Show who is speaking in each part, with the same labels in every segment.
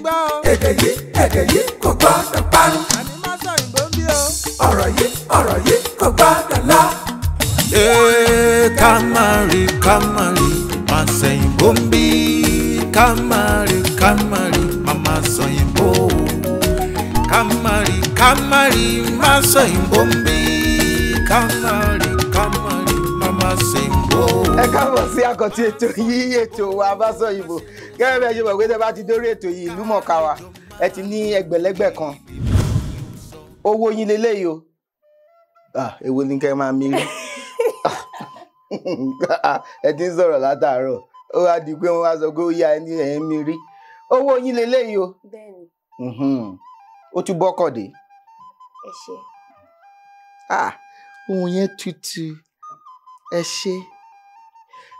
Speaker 1: Èdè yìí, èdè yìí kò gbọ́dọ̀ parun. Ọ̀rọ̀ yìí, ọ̀rọ̀ yìí kò gbọ́dọ̀ lọ.
Speaker 2: Ee, ká má rí, ká má rí, má sẹ̀yìnbó ń bí. Ká má rí, ká má rí, má má sọ̀yìnbó. Ká má rí, ká má rí, má sọ̀yìnbó ń bí. Ká má rí, ká má rí, má má sẹ̀yìnbó.
Speaker 3: Ẹ káàbọ̀ sí àkọ́tí ètò yìí, ètò wa Bá Sọ̀yìnbó. Gẹ́gẹ́ bí ẹ ṣe mọ̀ pé tẹ́ bá ti dórí ètò yìí, ìlú mọ̀ọ́ká wa, ẹ ti ní ẹgbẹ̀lẹ́gbẹ̀ kan. Owó yín leléyìí o. Ah, èwo ni kẹ́ máa mi rí? Ẹ ti ń sọ̀rọ̀ látàárọ̀, ó wá di pé wọ́n wá sọ pé ó yá ẹni ẹ̀ ń mi rí. Owó yín leléyìí o.
Speaker 4: Bẹ́ẹ̀ni.
Speaker 3: Ó tún bọ́kọ̀dé.
Speaker 4: Ẹ ṣé.
Speaker 3: Ah, ohun yẹn tutù. Ẹ ṣé.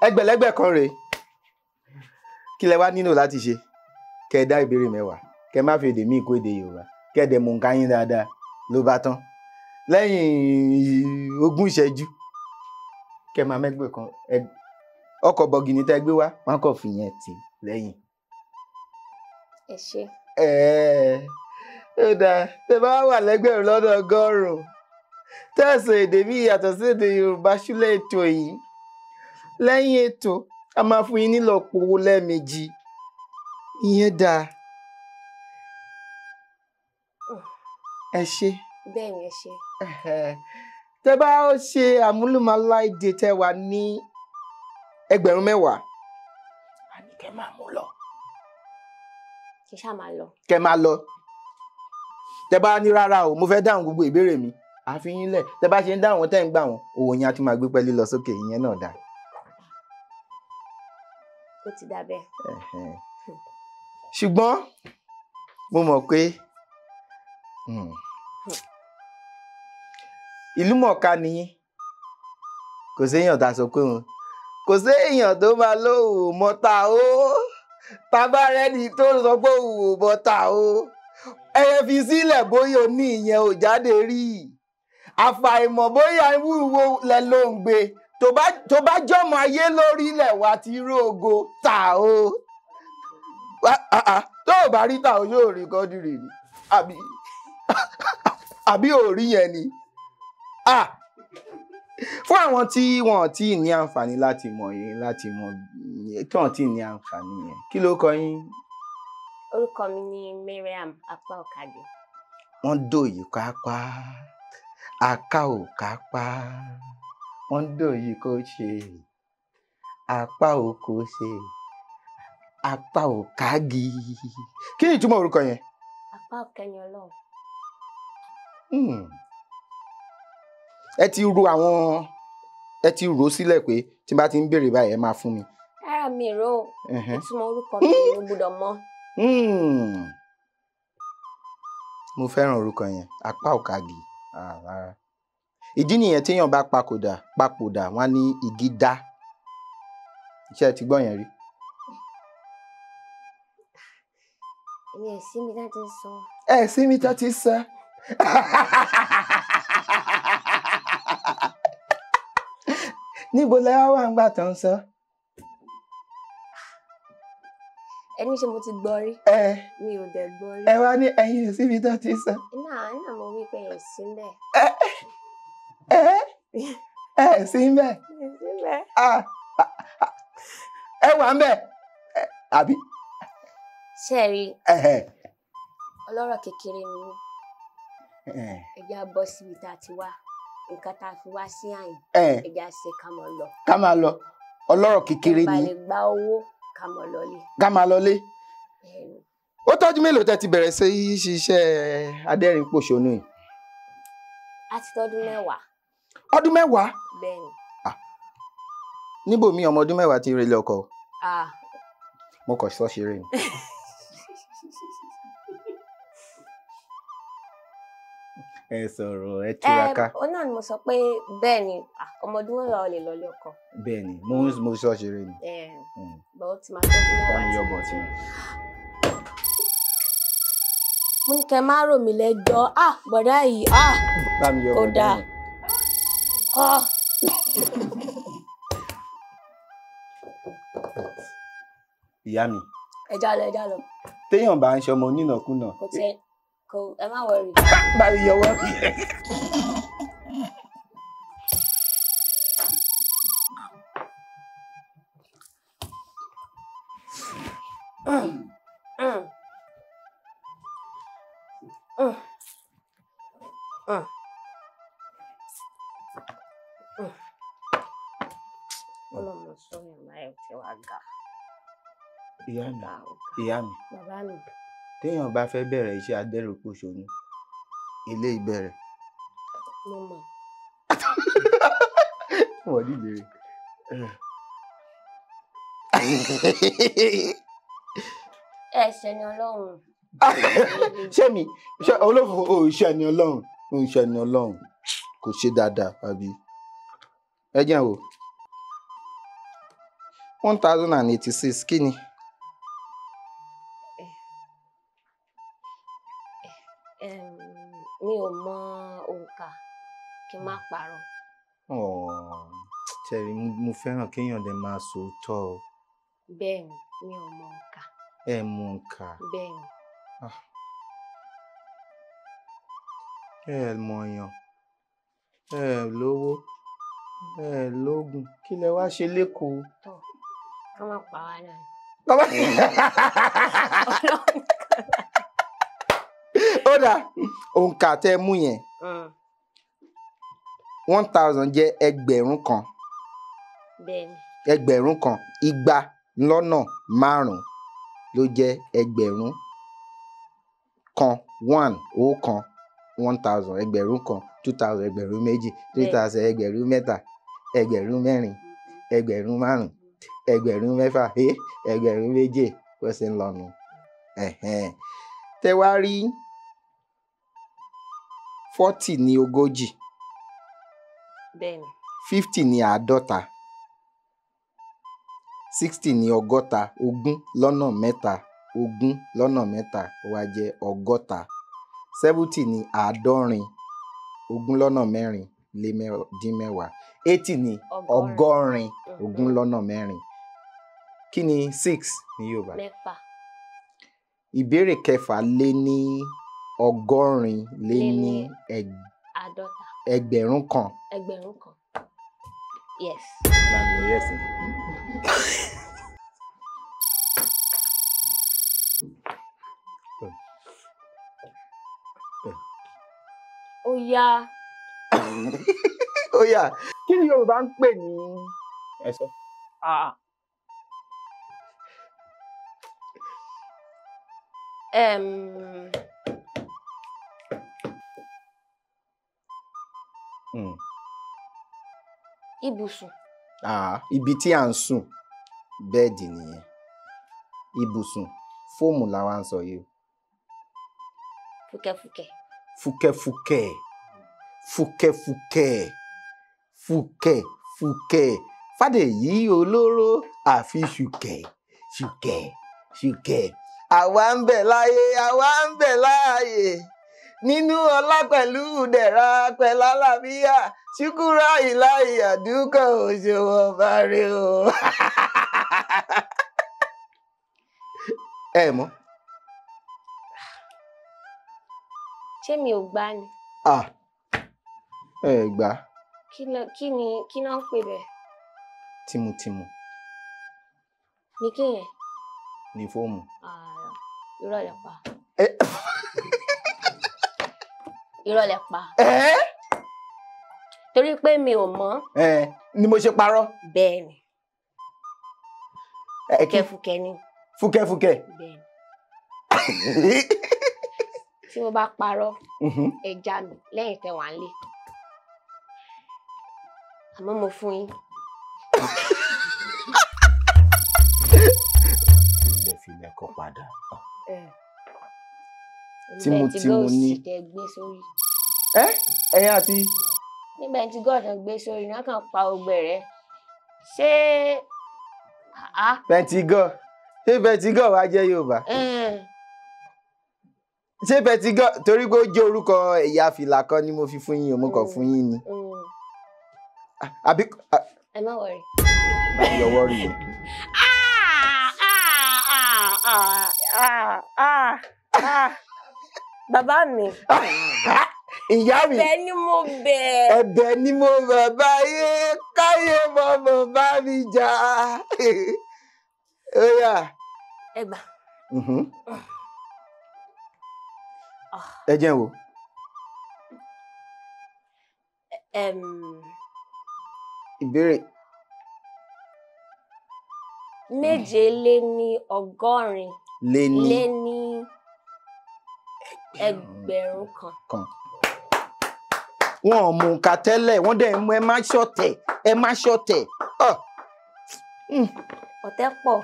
Speaker 3: Ẹgbẹ̀lẹ́gbẹ̀ kan rèé. Kí lẹ wá nílò láti ṣe? Kẹ́ ẹ dá ìbéèrè 10, kẹ́ ẹ má fi èdè míì kó èdè Yorùbá, kẹ́ ẹ dẹ̀ mú nǹkan yín dáadáa, ló bá tán. Lẹ́yìn 20 ìṣẹ́jú, kẹ́ ẹ máa mẹ́gbẹ̀ kan. Ọkọ̀ bọ̀gìnì tẹ́ gbé wá, wọ́n kàn fi yẹn tì lẹ́yìn.
Speaker 4: Ẹ ṣé.
Speaker 3: Ẹ̀ẹ́, ó dáa. Tẹ́ bá wà lẹ́gbẹ̀rún lọ́nà 100, tẹ̀sán èdè míì yàtọ̀ sí èdè Yorùbá ṣúlẹ̀ ètò yìí. Lẹ́yìn ètò, a máa fún yín nílọ́po owó lẹ́ẹ̀mejì. Ìyẹn dáa. Ẹ ṣé.
Speaker 4: Bẹ́ẹ̀ni, ẹ ṣé.
Speaker 3: Tẹ́ bá ṣe àmúlùmálà èdè tẹ́ wà ní ẹgbẹ̀rún 10, a ní kẹ́ máa mú lọ.
Speaker 4: Kí ṣáà máa lọ.
Speaker 3: Kẹ́ máa lọ. Tẹ́ bá ní rárá o, mo fẹ́ dáhùn gbogbo ìbéèrè mi, àfi yín lẹ̀. Tẹ́ bá ṣe ń dáhùn tẹ́ ń gbà wọ́n, owó yẹn á tún máa gbé pẹ́lí lọ sókè, ìyẹn náà dáa.
Speaker 4: Ó ti dà bẹ́ẹ̀.
Speaker 3: Ṣùgbọ́n mo mọ̀ pé ìlú mọ̀ọ́ká ni yín. Kò séèyàn tá a sọ pé òun, kò séèyàn tó máa lóhùn mọ́ta o. Tabarẹ́ni tó sọ pé òun ò mọ́ta o. Ẹyẹ fi sílẹ̀ bóyá o ní ìyẹn ò jáde rí. Àfàìmọ̀ bóyá wúwo lẹ ló ń gbé. Tó bá jọmọ ayé lórílẹ̀ wa ti rógo ta o. Tó o bá rí ta o, yóò rí kọ́dìrì ni. Àbí ò rí yẹn ni. Fún àwọn tí wọn tí ní àǹfààní láti mọ̀ yín, láti mọ̀ tí wọn tí ní àǹfààní yẹn, kí ló kọ yín?
Speaker 4: Orúkọ mi ni Mariam Apá Ọ̀kadì.
Speaker 3: Wọ́n dòyí kápá, aká ò kápá. Wọ́n dòyí kó ṣe, apá ò kó ṣe, apá ò kági. Kí ni ìtumọ̀ orúkọ yẹn?
Speaker 4: Apá ọ̀kẹ́ ni Ọlọ́run.
Speaker 3: Ẹ ti ro àwọn, ẹ ti rò sílẹ̀ pé tí n bá ti ń béèrè báyìí ẹ máa fún mi.
Speaker 4: Rárá, mi rò ó. Ìtumọ̀ orúkọ mi ni mo gbọ́dọ̀ mọ̀.
Speaker 3: Mo fẹ́ràn orúkọ yẹn, Apá Ọ̀kadì. Rárá. Ìdí nìyẹn téèyàn bá papòdà, wọ́n á ní igi dá. Ṣé ẹ ti gbọ́ yẹn rí?
Speaker 4: Èmi ẹ̀ sí mi tá ti ń sọ.
Speaker 3: Ẹ sí mi tá ti ń sọ. Níbo lẹ wá wà ń gbà tó ń sọ?
Speaker 4: Ẹni ṣe mo ti gbọ́ rí.
Speaker 3: Ẹ.
Speaker 4: Mi ò dẹ̀ gbọ́ rí.
Speaker 3: Ẹ wá ní ẹ̀yin ò síbi tó ti sọ.
Speaker 4: Náà mo wí pé ẹ̀ sí ń bẹ̀.
Speaker 3: Ẹ ẹ sí ń bẹ̀.
Speaker 4: Ẹ̀ sí ń bẹ̀.
Speaker 3: Ẹ wà ń bẹ̀. Àbí?
Speaker 4: Ṣé ẹ rí? Ọlọ́rọ̀ kékeré ni mí. Ẹ jẹ́ á bọ́ síbi tá a ti wá. Nǹkan tá a fi wá sí àyìn. Ẹ jẹ́ á ṣe ká máa lọ.
Speaker 3: Ká máa lọ. Ọlọ́rọ̀ kékeré ni.
Speaker 4: Ẹ bá lè gba owó ká máa lọlé.
Speaker 3: Ká máa lọlé. Ó tọ́jú mélòó tẹ́ ti bẹ̀rẹ̀ sí ṣiṣẹ́ adẹ́rìn-pòṣónú yìí?
Speaker 4: A ti tọ́dún 10.
Speaker 3: Ọdún 10?
Speaker 4: Bẹ́ẹ̀ni.
Speaker 3: Níbo mi ọmọ ọdún 10 ti relé ọkọ? Mo kàn sọ ṣeré ni. Ẹ sọ̀rọ̀, ẹ túraká.
Speaker 4: Ó náà ni mo sọ pé bẹ́ẹ̀ ni ọmọ ọdún 10 ò lè lọlé ọkọ.
Speaker 3: Bẹ́ẹ̀ ni, mo sọ ṣeré ni.
Speaker 4: Bọ́ ó ti máa tọ́jú mẹ́wàá.
Speaker 3: Bá mi yọ bọ̀ tí.
Speaker 4: Mo ní kẹ́ má rò mí lẹ́jọ́. Bọ̀dá yìí.
Speaker 3: Bá mi yọ bọ̀dá yẹn. Ìyá mi.
Speaker 4: Ẹ já lọ, ẹ já lọ.
Speaker 3: Téèyàn bá ń ṣọmọ onínàkúnà.
Speaker 4: Kò tẹ kò ẹ má wọrí.
Speaker 3: Báyìí yọwọ́.
Speaker 4: Ọlọ́mọ sọ́yìn báyìí ti wá ga.
Speaker 3: Ìyá mi, ìyá mi.
Speaker 4: Bàbá mi.
Speaker 3: Téèyàn bá fẹ́ bẹ̀rẹ̀ iṣẹ́ adẹ́rùpòṣónú, ilé ìbẹ̀rẹ̀.
Speaker 4: Mo mọ̀.
Speaker 3: Wọ́n ní ìbéèrè.
Speaker 4: Ẹ ṣe ni Ọlọ́run.
Speaker 3: Ṣé mi? Ṣé olófò ò ṣe ni Ọlọ́run? Ò ṣe ni Ọlọ́run. Kò ṣe dáadáa, àbí? Ẹ jẹ́ n wò. 1086 kí ni?
Speaker 4: Mi ò mọ òǹkà, kí n má parọ́.
Speaker 3: Ṣẹ̀rí, mo fẹ́ràn kéèyàn dẹ̀ máa sòótọ́ o.
Speaker 4: Bẹ́ẹ̀ni, mi ò mọ òǹkà.
Speaker 3: Ẹ mọ òǹkà.
Speaker 4: Bẹ́ẹ̀ni.
Speaker 3: Ẹ mọ̀yàn, ẹ lówó, ẹ lóògùn, kí lẹ wá ṣe lÉkòó?
Speaker 4: Tọ́, ká má pa wá náà.
Speaker 3: Ó dáa, òǹkà tẹ́ mú yẹn, 1000 jẹ́ ẹgbẹ̀rún kan.
Speaker 4: Bẹ́ẹ̀ni.
Speaker 3: Ẹgbẹ̀rún kan, 200 ló jẹ́ ẹgbẹ̀rún kan, 1 ọ̀kan 1000, ẹgbẹ̀rún kan, 2000, ẹgbẹ̀rún méjì, 3000, ẹgbẹ̀rún mẹ́ta, ẹgbẹ̀rún mẹ́rin, ẹgbẹ̀rún márùn-ún, ẹgbẹ̀rún mẹ́fà, ẹgbẹ̀rún méje, bó ṣe ń lọ nù. Tẹ wá rí 40 ní ogójì.
Speaker 4: Bẹ́ẹ̀ni.
Speaker 3: 50 ní àádọ́ta. 60 ní ọgọ́ta, 20 20 ó wá jẹ́ ọgọ́ta. 70 ní àádọ́rin, 24 80 ní ọgọ́rin, 24. Kí ni 6 ní Yorùbá?
Speaker 4: Mẹ́fà.
Speaker 3: Ìbéèrè kẹfà lé ní ọgọ́rin lé ní
Speaker 4: àádọ́ta.
Speaker 3: Ẹgbẹ̀rún kan.
Speaker 4: Ẹgbẹ̀rún kan. Yes.
Speaker 3: Láàmì yes.
Speaker 4: Ó yá.
Speaker 3: Ó yá. Kí ni Yorùbá ń pè ní ẹ sọ?
Speaker 4: Ibùsùn.
Speaker 3: Ibi tí à ń sùn, bẹ́ẹ̀dì nìyẹn. Ibùsùn, fóòmù làwa ń sọ yìí.
Speaker 4: Fúkẹ́fúkẹ́.
Speaker 3: Fúkẹ́fúkẹ́. Fúkẹ́fúkẹ́. Fúkẹ́fúkẹ́. Fádèyí olóró àfi ṣùkẹ́ ṣùkẹ́ ṣùkẹ́. Àwa ń bẹ láyé, àwa ń bẹ láàyè. Nínú ọlá pẹ̀lú ìdẹ̀ra pẹ̀lú àlàáfíà, ṣùkúrà ìláyè àdúgbò òṣèwọ̀ bàrẹ̀ o. Ẹ mọ̀.
Speaker 4: Ṣé mi ò gbá ni?
Speaker 3: Ẹ gbá.
Speaker 4: Kí ni kí náà ń pè bẹ́ẹ̀?
Speaker 3: Tìmùtìmù.
Speaker 4: Ní kí yẹn?
Speaker 3: Ní fóòmù.
Speaker 4: Irọ́ lẹ pa. Irọ́ lẹ pa. Torí pé mi ò mọ̀.
Speaker 3: Ni mo ṣe parọ́.
Speaker 4: Bẹ́ẹ̀ni. Fúkẹ́fúkẹ́ ni.
Speaker 3: Fúkẹ́fúkẹ́.
Speaker 4: Bẹ́ẹ̀ni. Tí mo bá parọ́, ẹ já mi lẹ́yìn tẹ́ wà nílé. Àmọ́ mo fún yín.
Speaker 3: Ilé filẹ̀ kọ padà. Tìmùtìmù ni. Ẹ̀yin àti.
Speaker 4: Nígbà tí gọ́ọ̀dù gbé sórí náà kàn pa ọgbẹ́ rẹ̀. Ṣé.
Speaker 3: Pẹ̀ntigọ́. Ṣé pẹ̀ntigọ́ wá jẹ́ Yorùbá? Ṣé pẹ̀ntigọ́ torí pé ó jẹ́ orúkọ ẹ̀yà fìlà kan ni mo fi fún yín o, mo kàn fún yín ni. Àbí.
Speaker 4: Ẹ má wọrí.
Speaker 3: Yọwọ́ rí o.
Speaker 4: Ah, ah, ah. Bàbá mi.
Speaker 3: Ìyá mi.
Speaker 4: Ẹ̀bẹ̀ ni mo bẹ̀.
Speaker 3: Ẹ̀bẹ̀ ni mo bẹ̀ báyé káyé mọmọ bá mi jà. Ó yá.
Speaker 4: Ẹ gbà.
Speaker 3: Ẹ jẹ́ n wò. Ìbéèrè.
Speaker 4: 187
Speaker 3: Lé
Speaker 4: ní 1,000
Speaker 3: kan. Wọn ò mú nǹkan tẹ́lẹ̀, wọ́n dẹ̀ mú. Ẹ má ṣọ̀tẹ̀, ẹ má ṣọ̀tẹ̀.
Speaker 4: Ọ̀tẹ̀ pọ̀.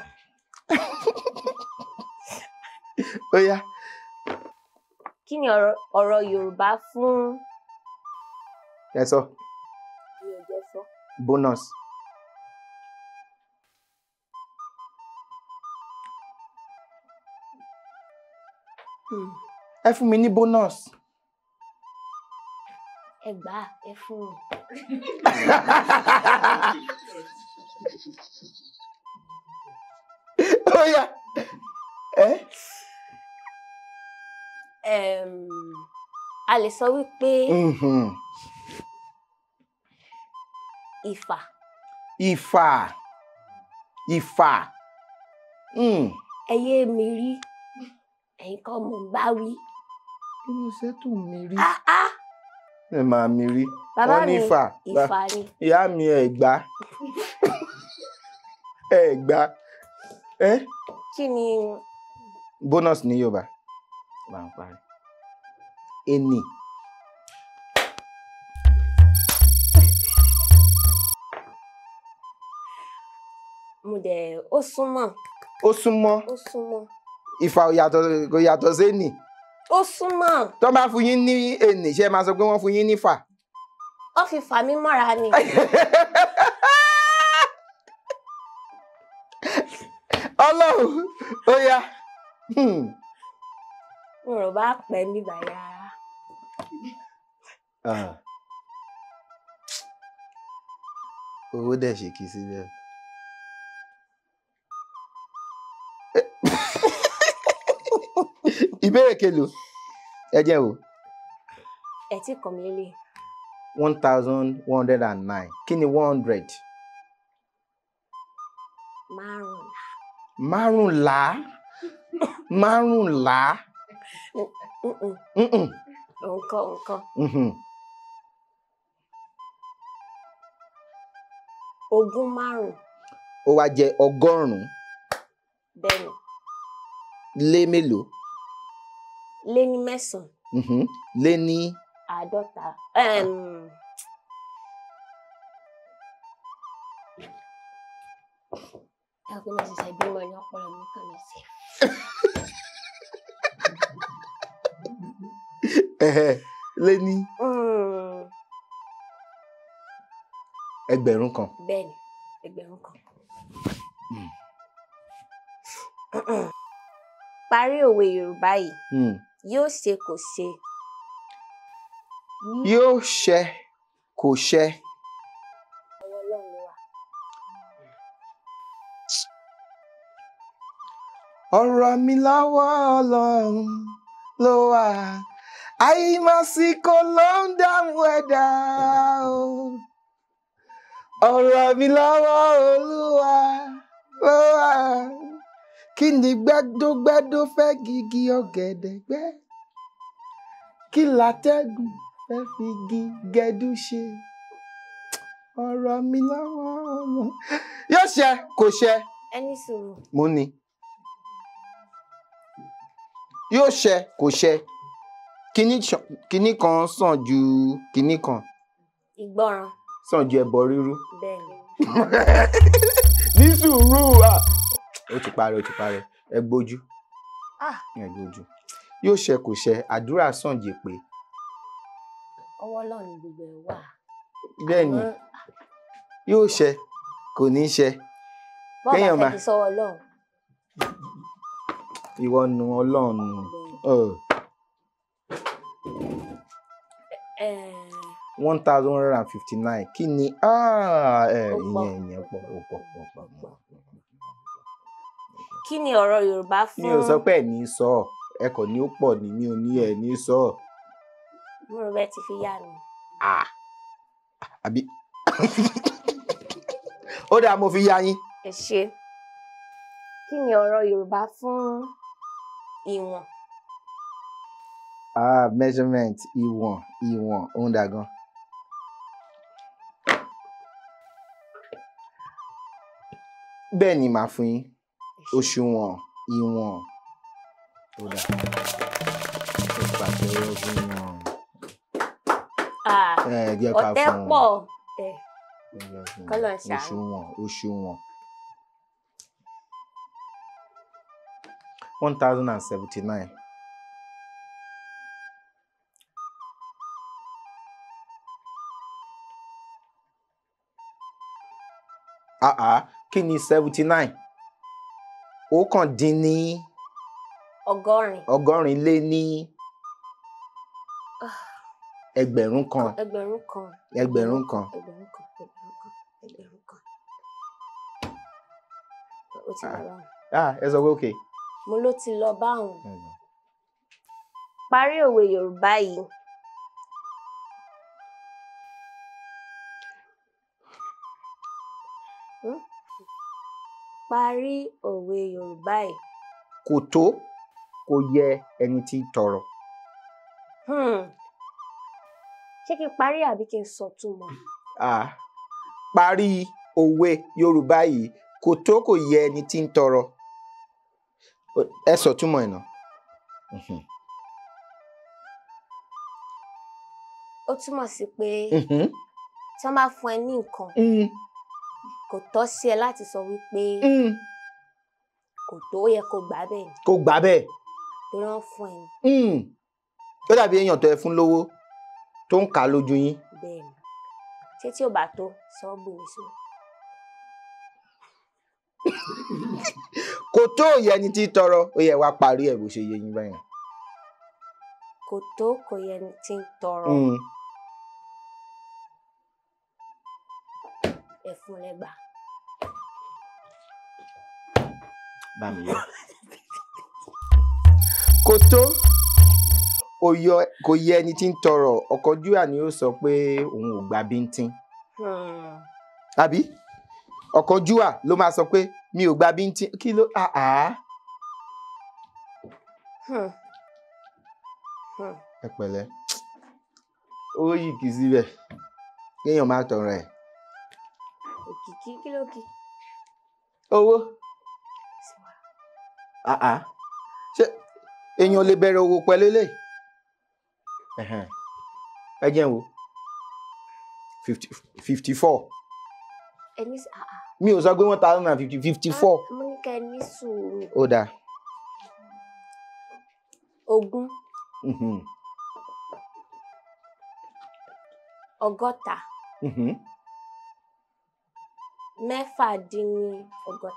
Speaker 3: Ó yá.
Speaker 4: Kí ni ọ̀rọ̀ Yorùbá fún?
Speaker 3: Ẹ sọ.
Speaker 4: Mi ò jẹ́ sọ.
Speaker 3: Bonus. Ẹ fún mi ní bonus.
Speaker 4: Ẹ gbà, ẹ fún mi.
Speaker 3: Ó yá. Ẹ.
Speaker 4: A lè sọ wípé Ifá.
Speaker 3: Ifá. Ifá.
Speaker 4: Ẹ yé mi rí, ẹ̀yin kọ́ mò ń bá wí.
Speaker 3: Kí ló ṣe tó mi rí? Ẹ máa mi rí.
Speaker 4: Bàbá
Speaker 3: Wọ́n ní
Speaker 4: mi,
Speaker 3: Ifá.
Speaker 4: Ifá ni.
Speaker 3: Ìyá mi ẹ̀ gbá. Ẹ gbá. Ẹ.
Speaker 4: Kí ni?
Speaker 3: Bonus ní Yorùbá. Bá ń parí. Eni.
Speaker 4: Mo dẹ̀, ó súnmọ́.
Speaker 3: Ó súnmọ́.
Speaker 4: Ó súnmọ́.
Speaker 3: Ifá ò yàtọ̀, kò yàtọ̀ sí eni.
Speaker 4: Ó súnmọ́.
Speaker 3: Tó bá fún yín ní eni, ṣé ẹ máa sọ pé wọ́n fún yín ní fà?
Speaker 4: Ó fi fà mí mọ́ra ni.
Speaker 3: Ọlọ́run, ó yá.
Speaker 4: Mo rò bá pẹ́ mi báyìí rárá.
Speaker 3: Owó dẹ̀ ṣe kì í síbẹ̀. Ìbéèrè kelo, ẹ jẹ́ wò.
Speaker 4: Ẹ tí kàn mí lélẹ̀.
Speaker 3: 1109. Kí ni 100?
Speaker 4: Márùnlá.
Speaker 3: Márùnlá. Márùnlá.
Speaker 4: Nǹkan nǹkan. 25.
Speaker 3: Ó wá jẹ́ 100.
Speaker 4: Bẹ́ẹ̀ni.
Speaker 3: Lé mélòó?
Speaker 4: Lé ní 9.
Speaker 3: Lé ní.
Speaker 4: 50. Ẹ kò ní ṣiṣẹ́ bímọ ní ọpọlọ mi kàn mí sí.
Speaker 3: Lé ní. 1,000.
Speaker 4: Bẹ́ẹ̀ni, 1,000. Parí òwe Yorùbá yìí. Yóò ṣe kò ṣe.
Speaker 3: Yóò ṣe kò ṣe.
Speaker 4: Ọwọ́ Ọlọ́run ló wà.
Speaker 3: Ọ̀rọ̀ mi lọ́wọ́ Ọlọ́run ló wà. Àìmásìkò ló ń dààmú ẹ̀dá o. Ọ̀rọ̀ mi lọ́wọ́ Olúwa ló wà. Kí ni gbẹ́dógbẹ́dó fẹ́ gigi ọ̀gẹ̀dẹ̀ gbẹ́? Kí látẹ́gùn fẹ́ fi igi gẹdú ṣe? Ọ̀rọ̀ mi lọ́wọ́ Ọlọ́run. Yóò ṣe kò ṣe.
Speaker 4: Ẹ ní sùúrù.
Speaker 3: Mo ní. Yóò ṣe kò ṣe. Kíní kan sàn ju kíní kan.
Speaker 4: Ìgbọràn.
Speaker 3: Sàn ju ẹbọ rírú.
Speaker 4: Bẹ́ẹ̀ni.
Speaker 3: Ní sùúrù. Ó ti parẹ́, ó ti parẹ́. Ẹ gbójú. Ẹ gbójú. Yóò ṣe kò ṣe, àdúrà sàn jèpè.
Speaker 4: Ọwọ́ Ọlọ́run ni gbogbo ẹ̀ wà.
Speaker 3: Bẹ́ẹ̀ni. Yóò ṣe kò ní ṣe.
Speaker 4: Bọ́ọ̀ bá fẹ́ fi sọ́wọ́ Ọlọ́run.
Speaker 3: Ìwọ nu Ọlọ́run nu. 1159. Kí ni ìyẹn pọ̀ pọ̀ pọ̀ pọ̀.
Speaker 4: Kí ni ọ̀rọ̀ Yorùbá fún.
Speaker 3: Mi ò sọ pé ẹ̀ ní sọ, ẹ kò ní ó pọ̀ ní, mi ò ní ẹ̀ ní sọ.
Speaker 4: Mo rò bẹ́ẹ̀ ti fi yá mi.
Speaker 3: Àbí ó dáa, mo fi yá yín.
Speaker 4: Ẹ ṣé. Kí ni ọ̀rọ̀ Yorùbá fún ìwọ̀n?
Speaker 3: Measurement, ìwọ̀n, ìwọ̀n, òun dà gan. Bẹ́ẹ̀ ni màá fún yín. Òṣùwọ̀n, ìwọ̀n, ó dà. Ó pàtẹ́wọ́ fún wọn.
Speaker 4: Ọ̀tẹ̀ pọ̀. Kọ́lọ̀ ṣàánú.
Speaker 3: Òṣùwọ̀n, òṣùwọ̀n. 1079. Kí ni 79? Ọ̀kan dín ní
Speaker 4: ọgọ́rin.
Speaker 3: Ọgọ́rin lé ní ẹgbẹ̀rún kan.
Speaker 4: Ẹgbẹ̀rún kan.
Speaker 3: Ẹgbẹ̀rún kan.
Speaker 4: Ẹgbẹ̀rún kan. Ẹgbẹ̀rún kan. Ẹgbẹ̀rún kan. Ó ti lọ báwọn.
Speaker 3: Ẹ sọ pé okay.
Speaker 4: Mo ló ti lọ báwọn. Parí òwe Yorùbá yìí. Parí òwe Yorùbá yìí.
Speaker 3: Kò tó, kò yẹ ẹni tí tọrọ.
Speaker 4: Ṣé kí n parí àbí kí n sọ túmọ̀?
Speaker 3: Parí òwe Yorùbá yìí, kò tó kò yẹ ẹni tí ń tọrọ. Ẹ sọ túmọ̀ ẹ̀ náà.
Speaker 4: Ó túmọ̀ sí pé tí wọ́n bá fún ẹ ní nǹkan, kò tọ́ sí ẹ láti sọ wípé kò tó, ó yẹ kó gbà bẹ́ẹ̀ ni.
Speaker 3: Kó gbà bẹ́ẹ̀.
Speaker 4: Torí wọ́n fún ẹ ni.
Speaker 3: Ó dàbí èèyàn tó ẹ fún lówó tó ń kà á lójú yín.
Speaker 4: Bẹ́ẹ̀ ni. Ṣé tí ò bá tó, sọ́ọ̀bù mi sọ.
Speaker 3: Kò tó yẹ ẹni tí tọrọ, ó yẹ wá parí ẹ̀ bó ṣe yé yín báyìí.
Speaker 4: Kò tó kò yẹ ẹni tí ń tọrọ. Ẹ fún lẹ́gbàá.
Speaker 3: Bá mi yọ. Kò tó kò yẹ ẹni tí ń tọrọ, ọ̀kánjúwà ni ó sọ pé òun ò gba bíntín. Àbí? Ọ̀kánjúwà ló máa sọ pé mi ò gba bíntín. Kí ló Ẹ pẹ̀lẹ́. Ó yìí kì í síbẹ̀. Kéèyàn má tọrọ ẹ̀.
Speaker 4: Òkìkí kí ló kí?
Speaker 3: Owó. Ṣé èèyàn lè bẹ̀rẹ̀ owó pẹ̀lú eléyìí? Ẹ jẹ́ n wò. 54. Mi ò sọ pé 1050, 54.
Speaker 4: Mo ní ká ẹ ní sùúrù.
Speaker 3: Ó dáa.
Speaker 4: 20. 60. 66.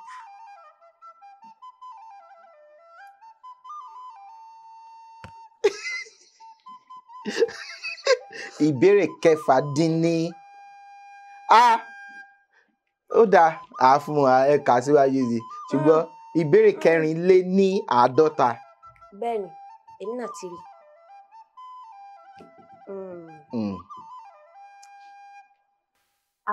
Speaker 3: Ìbéèrè kẹfà dín ní. Ó dáa, àá fún wa, ẹ kà síwájú sí i. Ṣùgbọ́n ìbéèrè 54.
Speaker 4: Bẹ́ẹ̀ni, èmi náà ti rí.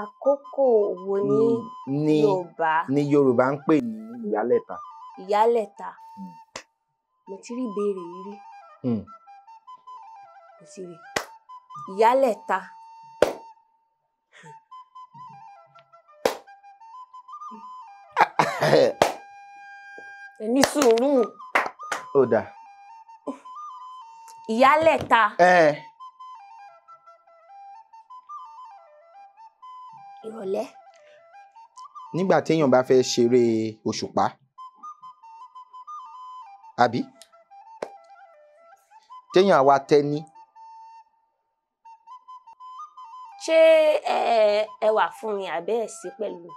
Speaker 4: Àkókò wo ní Yorùbá?
Speaker 3: Ní Yorùbá ń pè ní ìyálẹ̀ta.
Speaker 4: Ìyálẹ̀ta. Mo ti rí ìbéèrè yìí rí. Mo ti rí. Ìyálẹ̀ta. Ẹ ní sùúrù.
Speaker 3: Ó dáa.
Speaker 4: Ìyálẹ̀ta. Ìrọ̀lẹ́.
Speaker 3: Nígbà téèyàn bá fẹ́ ṣeré òṣùpá, àbí? Téèyàn àwa tẹ́ni.
Speaker 4: Ṣé ẹ wà fún mi àbẹ́ ẹ̀ sí pẹ̀lú?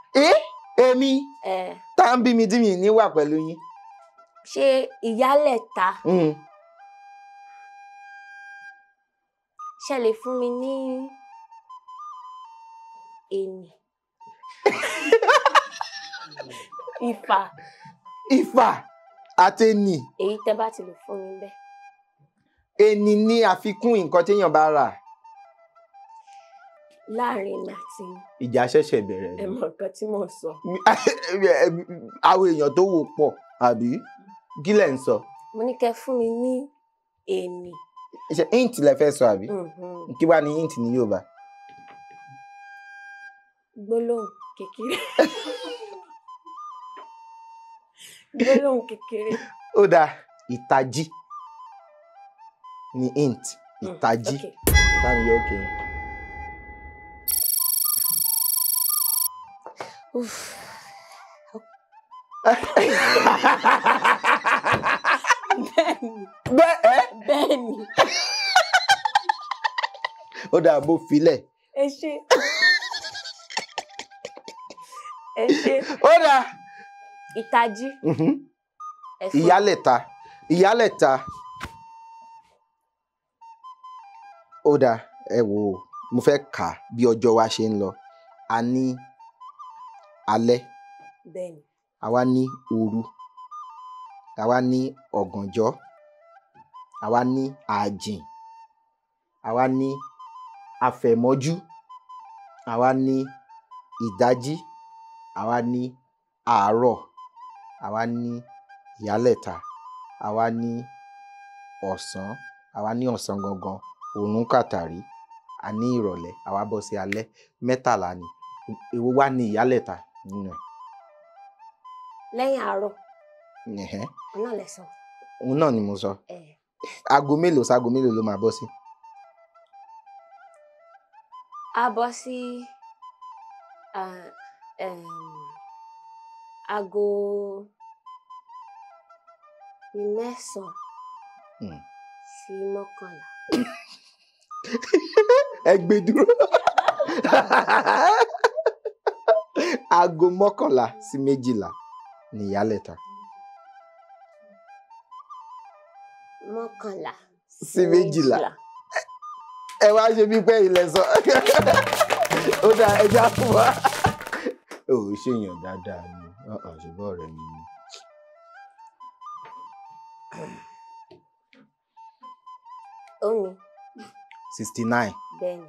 Speaker 3: Èmi tá ń bí mi tí mi ní wà pẹ̀lú yín.
Speaker 4: Ṣé ìyálẹ̀ta? Ṣé lè fún mi ní èní? Ifá.
Speaker 3: Ìfà àti ení.
Speaker 4: Èyí tẹ́ bá ti lè fún mi bẹ́ẹ̀.
Speaker 3: Ení ní àfikún nǹkan téèyàn bá rà.
Speaker 4: Láàrin èmi àti yín.
Speaker 3: Ìjà ṣẹ̀ṣẹ̀ bẹ̀rẹ̀ ni.
Speaker 4: Ẹ mọ nǹkan tí mò ń sọ.
Speaker 3: Àwọn èèyàn tó wò pọ̀ àbí kí lẹ̀ ń sọ?
Speaker 4: Mo ní kẹ́ fún mi ní ení.
Speaker 3: Ṣé hint lẹ fẹ́ sọ àbí? Kí wá ní hint ní Yorùbá?
Speaker 4: Gbólóhùn kékeré. Gbólóhùn kékeré.
Speaker 3: Ó dáa, ìtají ni hint. Ìtají. Bámi yọ òkè.
Speaker 4: Bẹ́ẹ̀ni.
Speaker 3: Bẹ́ẹ̀.
Speaker 4: Bẹ́ẹ̀ni.
Speaker 3: Ó dáa, bó filẹ̀.
Speaker 4: Ẹ ṣé. Ẹ ṣé.
Speaker 3: Ó dáa.
Speaker 4: Ìtají.
Speaker 3: Ìyálẹ̀ta. Ìyálẹ̀ta. Ó dáa, ẹ wò ó, mo fẹ́ kà bí ọjọ́ wa ṣe ń lọ. A ní alẹ́.
Speaker 4: Bẹ́ẹ̀ni.
Speaker 3: Àwa ní òru. Àwa ní ọ̀gànjọ́. Àwa ní ààjìn. Àwa ní àfẹ̀mọ́jú. Àwa ní ìdájí. Àwa ní àárọ̀. Àwa ní ìyálẹ̀ta. Àwa ní ọ̀sán. Àwa ní ọ̀sán gangan. Òrùn kàtàrí. A ní ìrọ̀lẹ́. Àwa bọ́ sí alẹ́. 13 ni. Èwo wá ní ìyálẹ̀ta nínú ẹ̀?
Speaker 4: Lẹ́yìn àárọ̀. Òun náà lẹ sọ.
Speaker 3: Òun náà ni mo sọ. Aago mélòó sáago mélòó ló máa bọ́ sí?
Speaker 4: A bọ́ sí aago 9 sí 11.
Speaker 3: Ẹ gbé dúró. Aago 11 sí 12 ni ìyálẹ̀ta.
Speaker 4: 11
Speaker 3: sí 12. Ẹ wá ṣe bí pé ilẹ̀ sọ. Ó dáa, ẹ já fún wa. Ó ṣèyàn dáadáa ni, ṣùgbọ́n ọ̀rẹ́ mi ni.
Speaker 4: Ó ní.
Speaker 3: 69.
Speaker 4: Bẹ́ẹ̀ni.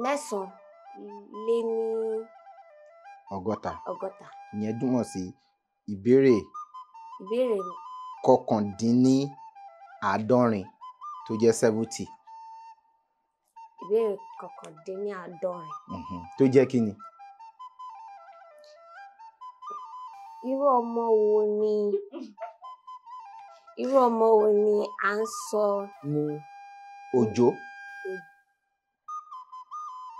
Speaker 4: Mẹ́sàn-án lé ní
Speaker 3: 60.
Speaker 4: 60.
Speaker 3: Ìyẹn túmọ̀ sí ìbéèrè.
Speaker 4: Ìbéèrè
Speaker 3: 79 tó jẹ́ 70.
Speaker 4: Ìbéèrè 79.
Speaker 3: Tó jẹ́ kí ni?
Speaker 4: Irú ọmọ wo ni irú ọmọ wo ni à ń sọ?
Speaker 3: Ní Òjó.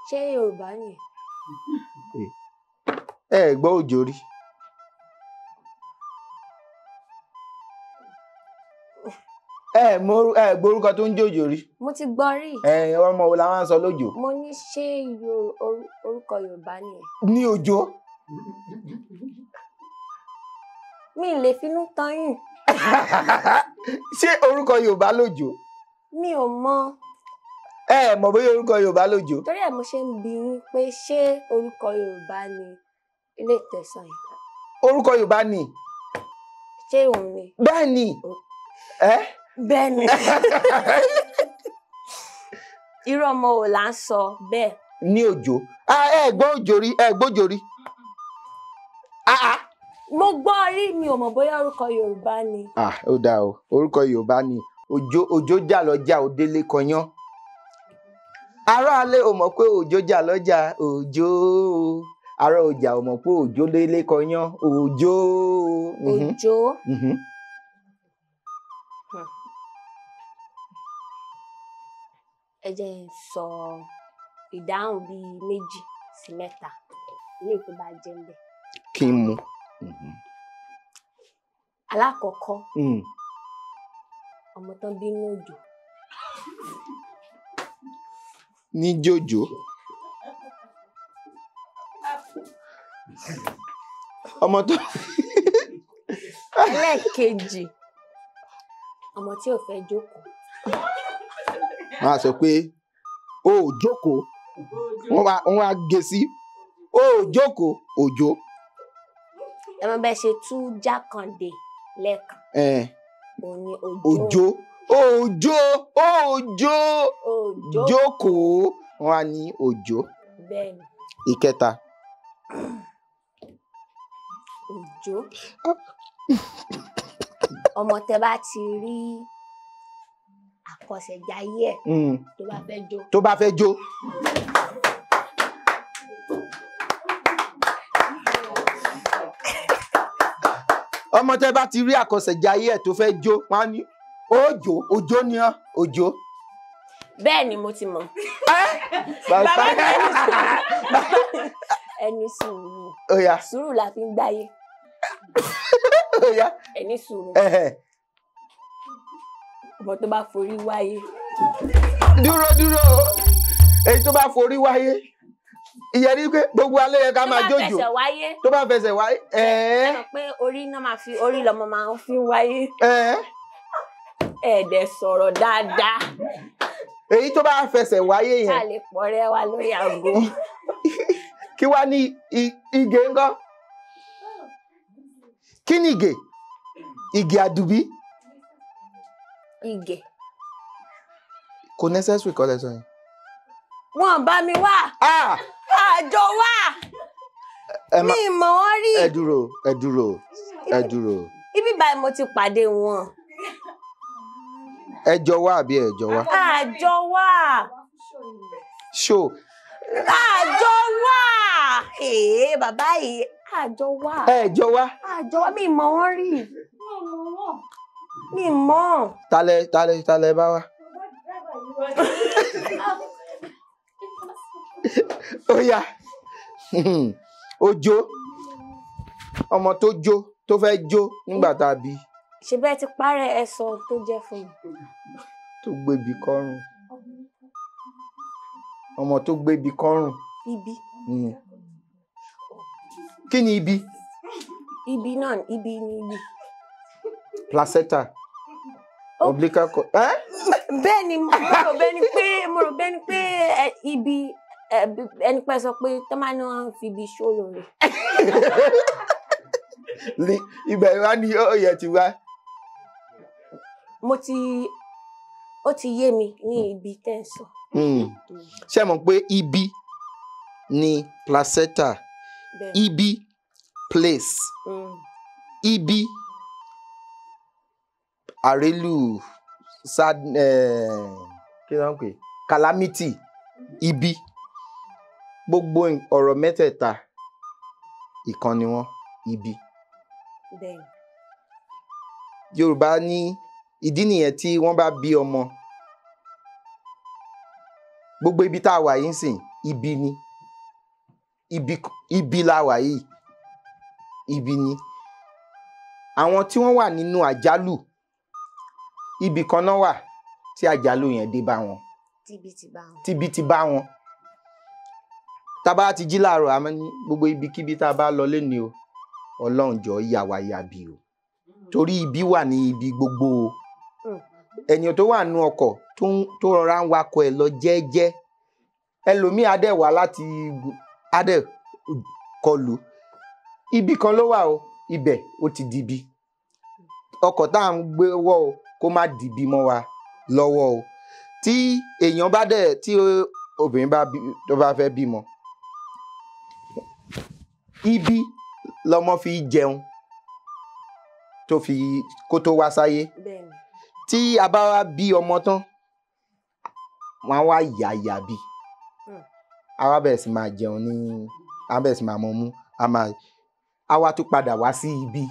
Speaker 4: Ṣé Yorùbá ni?
Speaker 3: Ẹ gbọ́ Òjó rí. Ẹ gbọ́ orúkọ tó ń jẹ́ Òjó rí.
Speaker 4: Mo ti gbọ́ rí.
Speaker 3: Ọmọ wo la máa ń sọ lójó?
Speaker 4: Mo ní ṣé orúkọ Yorùbá ni?
Speaker 3: Ní Òjó.
Speaker 4: Mi lè finú tán yín.
Speaker 3: Ṣé orúkọ Yorùbá lójó?
Speaker 4: Mi ò mọ̀.
Speaker 3: Ẹ mọ̀ bóyá orúkọ Yorùbá lójó.
Speaker 4: Torí ẹ̀ mo ṣe ń bi yín pé ṣé orúkọ Yorùbá ni ilé ìtẹ̀sán yìí?
Speaker 3: Orúkọ Yorùbá ni.
Speaker 4: Ṣé òun ni?
Speaker 3: Bẹ́ẹ̀ ni.
Speaker 4: Bẹ́ẹ̀ ni. Irú ọmọ wo là ń sọ bẹ́ẹ̀?
Speaker 3: Ní Òjó. Ẹ gbọ́ Òjó rí, ẹ gbọ́ Òjó rí.
Speaker 4: Mo gbọ́ rí, mi ò mọ̀ bóyá orúkọ Yorùbá ni.
Speaker 3: Ó dáa o, orúkọ Yorùbá ni. Òjó Òjó jà lọ́jà òdélé kọyán. Aráalé ò mọ̀ pé Òjó jà lọ́jà Òjó. Ará ọjà ò mọ̀ pé Òjó délé kọyán Òjó.
Speaker 4: Òjó. Ẹ jẹ́ n sọ ìdáhùn bíi 2 sí 3 ilé tó bá jẹ́ ń bẹ̀.
Speaker 3: Kí n mú.
Speaker 4: Alákọ̀ọ́kọ́, ọmọ tán bí ní òjò.
Speaker 3: Ní jòjò. Ọmọ tó.
Speaker 4: Ẹlẹ́ẹ̀kejì, ọmọ tí ò fẹ́ jókòó.
Speaker 3: Wọ́n á sọ pé o ò jókòó, wọ́n wá gé sí o ò jókòó òjò.
Speaker 4: Ẹ mọ bẹ́ẹ̀ ṣe tú Jákàndé lẹ́ẹ̀kan. Òun ni
Speaker 3: òjò. Òjò òjò
Speaker 4: òjò
Speaker 3: jókòó, wọ́n á ní òjò.
Speaker 4: Bẹ́ẹ̀ni.
Speaker 3: Ìkẹta.
Speaker 4: Òjò. Ọmọ tẹ bá ti rí àkọsẹ̀jayé ẹ̀ tó bá fẹ́ jó.
Speaker 3: Tó bá fẹ́ jó. Ọmọ tẹ bá ti rí àkọsẹ̀jayé ẹ̀ tó fẹ́ jó, wọ́n á ní òjò, òjò ni ọ́, òjò.
Speaker 4: Bẹ́ẹ̀ ni mo ti mọ̀.
Speaker 3: Bàbá
Speaker 4: ẹni sùúrù.
Speaker 3: Ó yá.
Speaker 4: Sùúrù la fi ń gbáyé.
Speaker 3: Ó yá.
Speaker 4: Ẹni sùúrù. Ọmọ tó bá forí wáyé.
Speaker 3: Dúró dúró, èyí tó bá forí wáyé, ìyẹn ni pé gbogbo alẹ́ yẹ ká máa jójó.
Speaker 4: Tó bá fẹsẹ̀ wáyé.
Speaker 3: Tó bá fẹsẹ̀ wáyé.
Speaker 4: Ẹ mọ̀ pé orí náà máa fi orí lọmọ máa ń fi wáyé. Ẹ̀ẹ́dẹ̀ sọ̀rọ̀ dáadáa.
Speaker 3: Èyí tó bá fẹsẹ̀ wáyé yẹn.
Speaker 4: Ká lè pọ̀rẹ́ wa lórí aago.
Speaker 3: Kí wá ní ìgè ńkọ́? Kí ni ìgè? Ìgè àdùbí.
Speaker 4: Ìgè.
Speaker 3: Kò necessary kọ́ lẹ́sọ̀ yẹn.
Speaker 4: Wọ́n bá mi wá. Àjọ wá. Mi mọ̀ wọ́n rí.
Speaker 3: Ẹ dúró, ẹ dúró, ẹ dúró.
Speaker 4: Ibi báyìí mo ti pàdé wọn.
Speaker 3: Ẹ jọ wá àbí ẹ jọ wá?
Speaker 4: Àjọ wá.
Speaker 3: Ṣó.
Speaker 4: Àjọ wá. Èé bàbá yìí, àjọ wá.
Speaker 3: Ẹ jọ wá.
Speaker 4: Àjọ wá, mi mọ̀ wọ́n rí. Mi mọ̀.
Speaker 3: Talẹ talẹ talẹ bá wá. Ó yá. Òjò. Ọmọ tó jó, tó fẹ́ jó nígbà tá a bí.
Speaker 4: Ṣé bẹ́ẹ̀ ti parẹ́ ẹ sọ tó jẹ́ fún mi?
Speaker 3: Tó gbébi kọ́rùn. Ọmọ tó gbébi kọ́rùn.
Speaker 4: Ibi.
Speaker 3: Kí ni ibi?
Speaker 4: Ibi náà, ibi ni ibi.
Speaker 3: Placenta. Oblique.
Speaker 4: Bẹ́ẹ̀ ni, mo rò bẹ́ẹ̀ ni pé, mo rò bẹ́ẹ̀ ni pé ibi ẹni pẹ́ sọ pé tó máa ní wọ́n fi ibi ṣó lóore.
Speaker 3: Ibẹ̀ wá ní ó yẹ ti wá.
Speaker 4: Mo ti, ó ti yé mi ní ibi tẹ́ ń sọ.
Speaker 3: Ṣé mọ̀ pé ibi ni placenta, ibi place, ibi àrélù, sad, kí ló ń pè, calamity, ibi. Gbogbo ọ̀rọ̀ mẹ́tẹ̀ẹ̀ta ìkan ni wọ́n, ibi. Yorùbá ní ìdí nìyẹn tí wọ́n bá bí ọmọ. Gbogbo ibi tá a wà yìí ń sìn, ibi ni. Ibi la wà yìí. Ibi ni. Àwọn tí wọ́n wà nínú àjálù, ibi kan náà wà tí àjálù yẹn dé bá wọn.
Speaker 4: Tíbi ti bá wọn.
Speaker 3: Tíbi ti bá wọn. Tá bá ti jí láàárọ̀, a máa ní gbogbo ibikíbi tá a bá lọ léni o, Ọlọ́run jọ̀ọ́ yà wá yà bí o. Torí ibi wà ní ibi gbogbo o. Ẹni tó wà nínú ọkọ̀ tó rọra ń wakọ̀ ẹ̀ lọ jẹ́ẹ́jẹ́, ẹlòmíì á dẹ̀ wá láti á dẹ̀ kọlù. Ibi kan ló wà o, ibẹ̀ ó ti dibi. Ọkọ̀ tá à ń gbé wọ́ o, kó má dibi mọ́ wa lọ́wọ́ o. Tí èèyàn bá dẹ̀, tí obìnrin bá tó bá fẹ́ bímọ, ibi lọmọ fi jẹun tó fi kó tó wá sáyé. Tí a bá wá bí ọmọ tán, wọ́n á wá yà yà bí. A wá bẹ̀rẹ̀ sí máa jẹun ní, a bẹ̀rẹ̀ sí máa mọ mú, a wá tún padà wá sí ibi.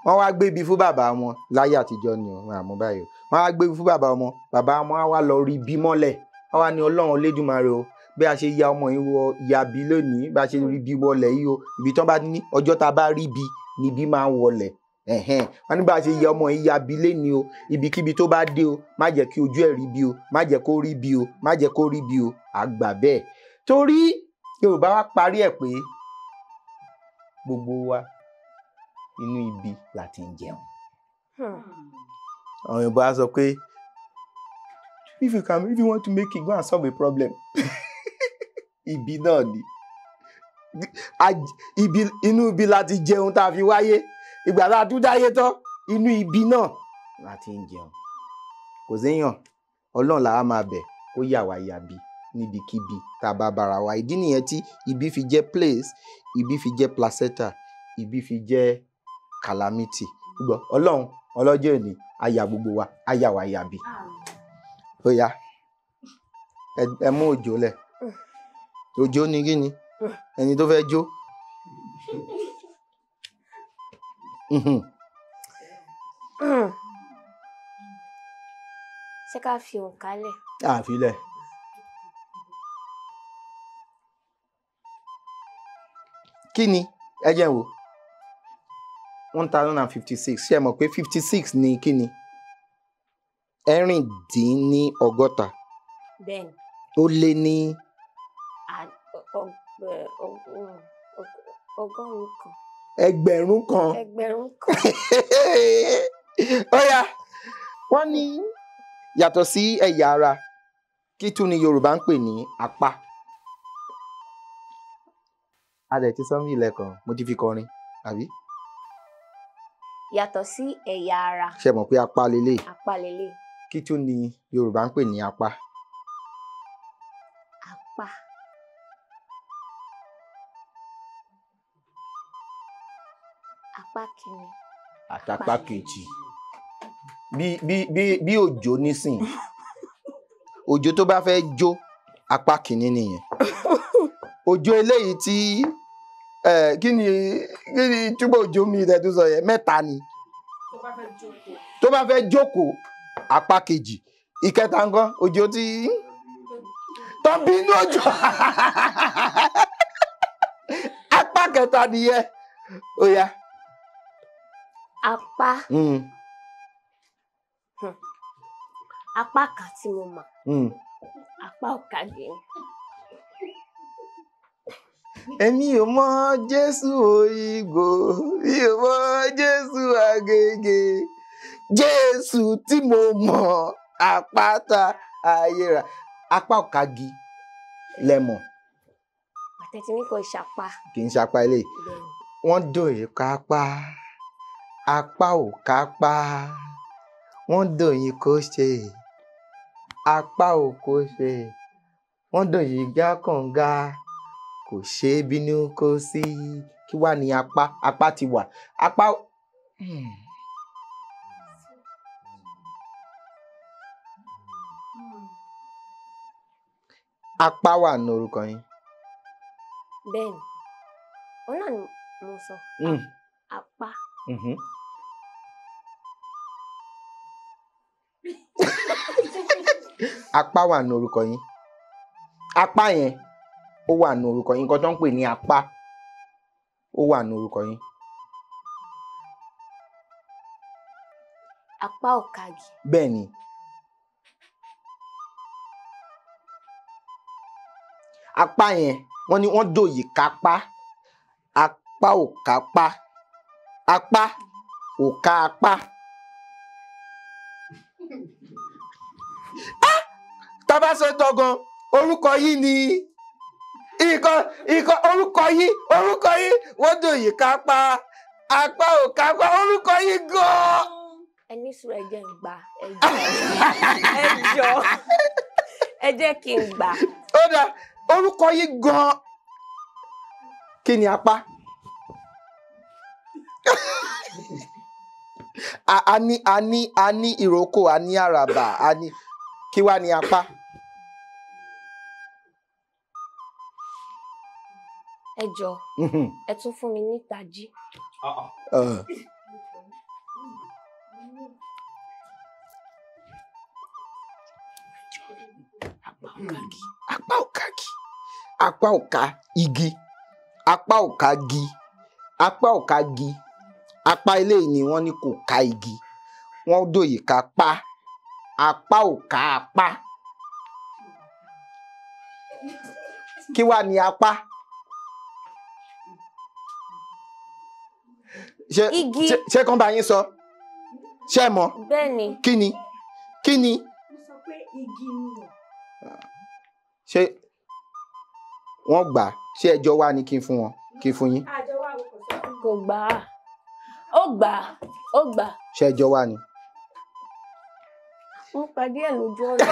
Speaker 3: Wọ́n wá gbé ibi fún bàbá wọn láyé àtijọ́ ni wọn àmọ́ báyìí. Wọ́n wá gbé ibi fún bàbá ọmọ, bàbá ọmọ á wá lọ rí ibi mọ́lẹ̀. Wọ́n wá ní Ọlọ́run Olódùmarè o, bí a ṣe ya ọmọ yìí wọ ya bí lónìí, bí a ṣe rí ibi wọlẹ̀ yìí o, ibi tán bá ní ọjọ́ tá a bá rí ibi ni ibi máa ń wọlẹ̀. Wọ́n ní bá a ṣe ya ọmọ yìí ya bí léni o, ibikíbi tó bá dé o, má jẹ́ kí ojú ẹ̀ rí bí o, má jẹ́ kó rí bí o, má jẹ́ kó rí bí o, àgbà bẹ́ẹ̀. Torí Yorùbá wá parí ẹ̀ pé gbogbo wa inú ibi la ti ń jẹun. Àwọn Yorùbá sọ pé If you want to make it, go and solve a problem. Ibi náà ni. Ibi, inú ibi láti jẹun tá a fi wáyé. Ìgbà tá a tún dáyé tán, inú ibi náà láti ń jẹun. Kò séèyàn, Ọlọ́run làá máa bẹ̀ kó yà wá yàbí níbikíbi tá a bá bára wa. Ìdí nìyẹn tí ibi fi jẹ́ place, ibi fi jẹ́ placenta, ibi fi jẹ́ calamity. Gbọ́, Ọlọ́run ọlọ́jọ́ òní á yà gbogbo wa, á yà wá yàbí. Ó yá, ẹ mú òjò lẹ̀. Òjò ni kí ni? Ẹni tó fẹ́ jó.
Speaker 4: Ṣé ká fi òǹkà lẹ̀?
Speaker 3: Àfilẹ̀. Kí ni? Ẹ jẹ́ n wò. 1056. Ṣé ẹ mọ̀ pé 56 ni kí ni? 46.
Speaker 4: Bẹ́ẹ̀ni.
Speaker 3: Ó lé ní
Speaker 4: 100,000.
Speaker 3: 1,000.
Speaker 4: 1,000.
Speaker 3: Ó yá, wọ́n ní yàtọ̀ sí ẹ̀yà ara, kí tún ni Yorùbá ń pè ní apá? A dẹ̀ ti sọ́nbí lẹ́ẹ̀kan, mo ti fi kọrin, àbí?
Speaker 4: Yàtọ̀ sí ẹ̀yà ara.
Speaker 3: Ṣé mọ̀ pé apá lélẹ̀?
Speaker 4: Apá lélẹ̀.
Speaker 3: Kí tún ni Yorùbá ń pè ní apá?
Speaker 4: Apá. Apá kìíní.
Speaker 3: Àtàpá kejì. Bí òjò nísìn. Òjò tó bá fẹ́ jó, apá kìíní nìyẹn. Òjò eléyìí tí kí ni túbọ̀ òjò mi rẹ̀ tó sọ yẹn, mẹ́ta ni. Tó bá fẹ́ jókòó, apá kejì. Ìkẹta ńkọ́, òjò tí tó bínú òjò. Apá kẹta nìyẹn. Ó yá.
Speaker 4: Apá. Apá kan tí mo mọ̀. Apá ọ̀kadì ni.
Speaker 3: Èmi ò mọ̀ Jésù Òyìnbó, mi ò mọ̀ Jésù Àgègè. Jésù tí mo mọ̀, àpáta ayérayé. Apá ọ̀kadì lẹ mọ̀.
Speaker 4: Àtẹ̀tí ní kò ṣapá.
Speaker 3: Kì í ṣapá eléyìí. Wọ́n dòye kápá, apá ò kápá. Wọ́n dòyìn kó ṣe, apá ò kó ṣe. Wọ́n dòyìn já kànga, kò ṣe é bínú kó sí. Kí wá ní apá? Apá ti wà. Apá. Apá wà ní orúkọ yín.
Speaker 4: Bẹ́ẹ̀ni, òun náà ni mo sọ. Apá.
Speaker 3: Apá wà ní orúkọ yín. Apá yẹn ó wà ní orúkọ yín. Nǹkan tó ń pè ní apá ó wà ní orúkọ yín.
Speaker 4: Apá ọ̀kadì.
Speaker 3: Bẹ́ẹ̀ni. Apá yẹn wọ́n ní wọ́n dòyè kápá. Apá ò kápá. Apá ò ká apá. Tá bá sọ tọgàn, orúkọ yìí ni ikọ̀ orúkọ yìí wọ́n dòyè kápá. Apá ò kápá orúkọ yìí gan-an.
Speaker 4: Ẹ ní sùúrù, ẹ jẹ́ n gbà, ẹ jọ̀ọ́ ẹ jẹ́ kí n gbà.
Speaker 3: Ó dáa, orúkọ yìí gan-an. Kí ni apá? A ní ìrókò, a ní àràbà, a ní kí wá ní apá?
Speaker 4: Ẹ jọ̀ọ́, ẹ tún fún mi ní ìtají.
Speaker 3: Apá ò kági, apá ò ká igi, apá ò ká gi, apá ò ká gi. Apá eléyìí ni wọ́n ní kò ká igi. Wọ́n dòyè ká pa, apá ò ká apá. Kí wá ní apá?
Speaker 4: Igi.
Speaker 3: Ṣé kán bá yín sọ? Ṣé mọ̀?
Speaker 4: Bẹ́ẹ̀ni.
Speaker 3: Kí ni? Kí ni?
Speaker 5: Mo sọ pé
Speaker 4: Igi ni.
Speaker 3: Ṣé wọ́n gbà? Ṣé ẹjọ́ wá ní kí n fún wọn? Kí n fún yín?
Speaker 4: Kò gbà á. Ó gbà á. Ó gbà.
Speaker 3: Ṣé ẹjọ́ wá ni?
Speaker 4: Wọ́n pàdé ẹ̀ lójú ọ̀nà.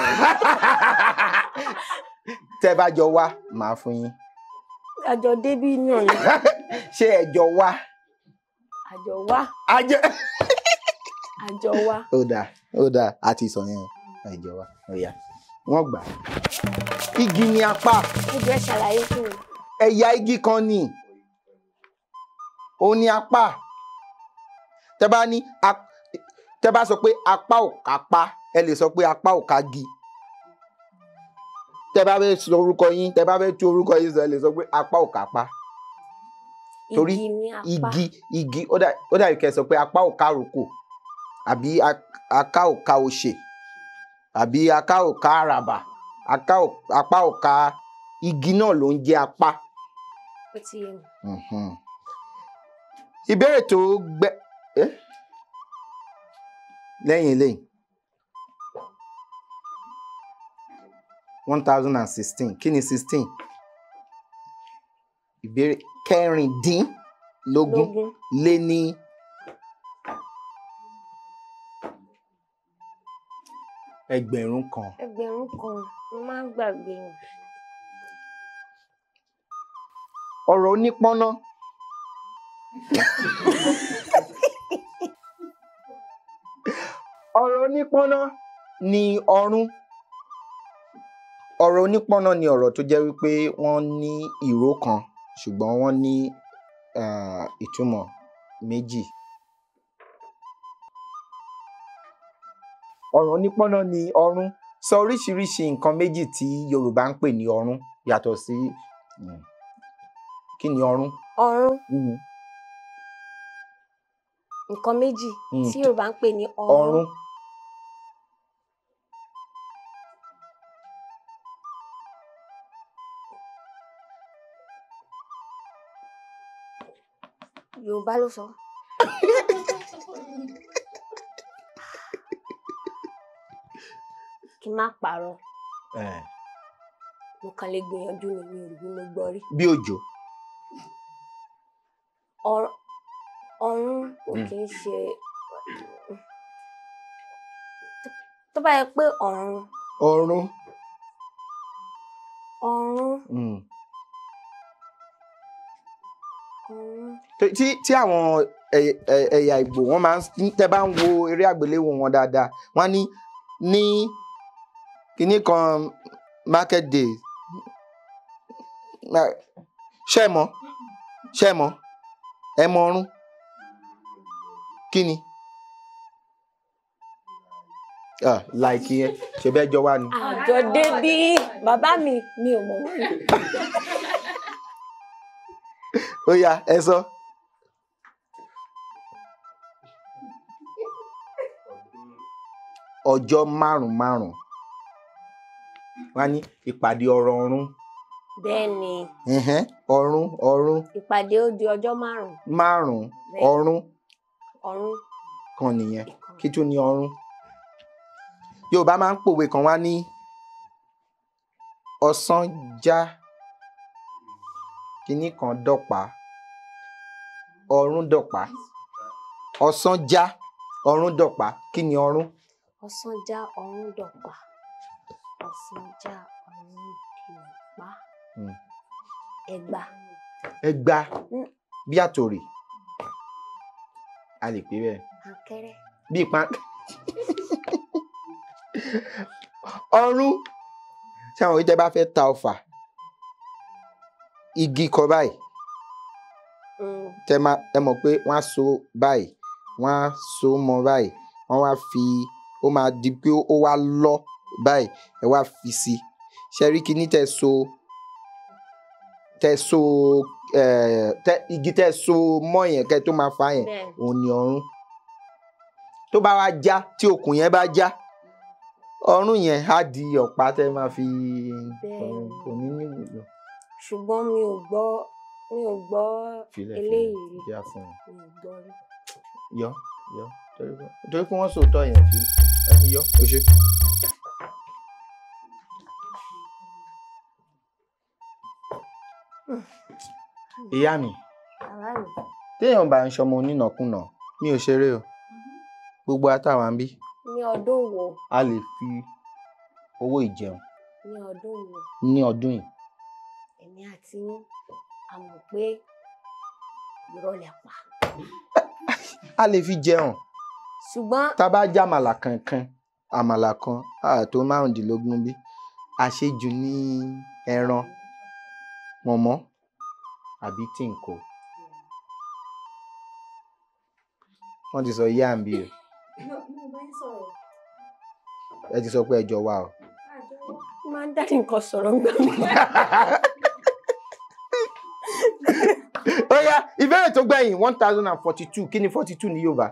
Speaker 3: Tẹ́ bá jọ wá, màá fún yín.
Speaker 4: Àjọ débí náà ni.
Speaker 3: Ṣé ẹjọ́ wá?
Speaker 4: Àjọ wá. Àjọ wá.
Speaker 3: Ó dáa, ó dáa, a ti sọ yẹn. Ẹjọ́ wá, ó yá. Wọ́n gbà. Igi ni apá.
Speaker 4: Ẹ jẹ́ ṣàlàyé fún mi.
Speaker 3: Ẹ̀yà igi kan ni. Ó ní apá. Tẹ́ bá ní tẹ́ bá sọ pé apá ò kápá, ẹ lè sọ pé apá ò kági. Tẹ́ bá fẹ́ sọ orúkọ yín, tẹ́ bá fẹ́ tú orúkọ yín sọ, ẹ lè sọ pé apá ò kápá. Torí igi igi ó dàbí kẹ́ sọ pé apá ò károkò, àbí aká ò ká oṣè, àbí aká ò ká àràbà, apá ò ká. Igi náà ló ń jẹ́ apá.
Speaker 4: Ó ti yé mi.
Speaker 3: Ìbéèrè tó gbẹ lẹ́yìn eléyìí 1016. Kí ni 16? Ìbéèrè 16 lé ní 1000.
Speaker 4: 1000, mo máa ń gbàgbé.
Speaker 3: Ọ̀rọ̀ onípọ́nná. Ọ̀rọ̀ onípọ́nná ni ọ̀run. Ọ̀rọ̀ onípọ́nná ni ọ̀rọ̀ tó jẹ́ wípé wọ́n ní ìró kan ṣùgbọ́n wọ́n ní ìtumọ̀ méjì. Ọ̀rọ̀ onípọ́nná ni ọ̀run. Sọ oríṣiríṣi nǹkan méjì tí Yorùbá ń pè ní ọ̀run yàtọ̀ sí kí ni ọ̀run?
Speaker 4: Ọ̀run. Nǹkan méjì tí Yorùbá ń pè ní ọ̀run. Yorùbá ló sọ. Kí n má parọ́. Mo kàn lè gbìyànjú ni, mi ò rí bí mo gbọ́ rí.
Speaker 3: Bí òjò.
Speaker 4: Ọ̀run ò kì í ṣe. Tó bá yẹ pé ọ̀run.
Speaker 3: Ọ̀run.
Speaker 4: Ọ̀run. Ọ̀run.
Speaker 3: Tí àwọn ẹ̀yà Ìgbò wọ́n máa ń tẹ́ bá ń wo eré àgbéléwò wọn dáadáa, wọ́n ní kinní kan market day. Ṣé ẹ mọ̀? Ṣé ẹ mọ̀? Ẹ mọ̀ ọ̀run? Kí ni? Láìkí yẹn, ṣe bẹ́ẹ̀ jọ wá ni.
Speaker 4: Àjọ débí, bàbá mi, mi ò mọ̀ wọ́n rí.
Speaker 3: Ó yá, ẹ sọ. Ọjọ́ márùn-ún márùn-ún. Wọ́n á ní ìpàdé ọ̀rọ̀ ọ̀run.
Speaker 4: Bẹ́ẹ̀ni.
Speaker 3: Ọ̀run ọ̀run.
Speaker 4: Ìpàdé ó di ọjọ́ márùn-ún.
Speaker 3: Márùn-ún ọ̀run.
Speaker 4: Ọ̀run.
Speaker 3: Kan nìyẹn. Kí tún ni ọ̀run? Yorùbá máa ń pòwe kan wá ní ọ̀sán já kinní kan dọ̀pá, ọ̀run dọ̀pá. Ọ̀sán já ọ̀run dọ̀pá. Kí ni ọ̀run?
Speaker 4: Ọ̀sán já ọ̀run dọ̀pá. Ọ̀sán já ọ̀run dọ̀pá. Ẹgba.
Speaker 3: Ẹgba bí àtòrè. A lè pè bẹ́ẹ̀.
Speaker 4: Pankẹ́rẹ́.
Speaker 3: Bí ọ̀run. Ṣé àwọn ìjọba fẹ́ ta ọfà? Igi kọ báyìí. Tẹ máa ẹ mọ̀ pé wọ́n á so báyìí, wọ́n á so mọ́ báyìí, wọ́n wá fi ó máa di pé ó wá lọ báyìí, ẹ wá fi sí. Ṣé rí kíní tẹ so igi tẹ so mọ́ yẹn kẹ́ tó máa fa yẹn, òun ni ọ̀run. Tó bá wá já, tí okùn yẹn bá já, ọ̀run yẹn á di ọ̀pá tẹ máa fi kò ní nílò.
Speaker 4: Ṣùgbọ́n mi ò gbọ́ eléyìí rí. Mi ò gbọ́ rí.
Speaker 3: Yọ yọ torí pé wọ́n sòótọ́ yẹn fi yọ ó ṣe. Ìyá mi, téèyàn bá ń ṣọmọ onínàkúnà, mi ò ṣeré o. Gbogbo àtàwọn ń bí.
Speaker 4: Ní ọdún wo?
Speaker 3: A lè fi owó ìjẹun.
Speaker 4: Ní ọdún wo?
Speaker 3: Ní ọdún yìí.
Speaker 4: Èmi àti yín, a mọ̀ pé irọ́ lẹ pa.
Speaker 3: A lè fi jẹun.
Speaker 4: Ṣùgbọ́n
Speaker 3: tá a bá jẹ àmàlà kankan, àmàlà kan tó 15 bí, àṣejù ní ẹran, mọ̀mọ́ àbí tíǹkò. Wọ́n ti sọ yá ń bí o. Ẹ ti sọ pé ẹjọ́ wa o.
Speaker 4: Máa ń dá nǹkan sọ̀rọ̀ ńgbà mi.
Speaker 3: Ó yá, ìbéèrè tó gbẹ̀yìn 1042, kí ni 42 ní Yorùbá?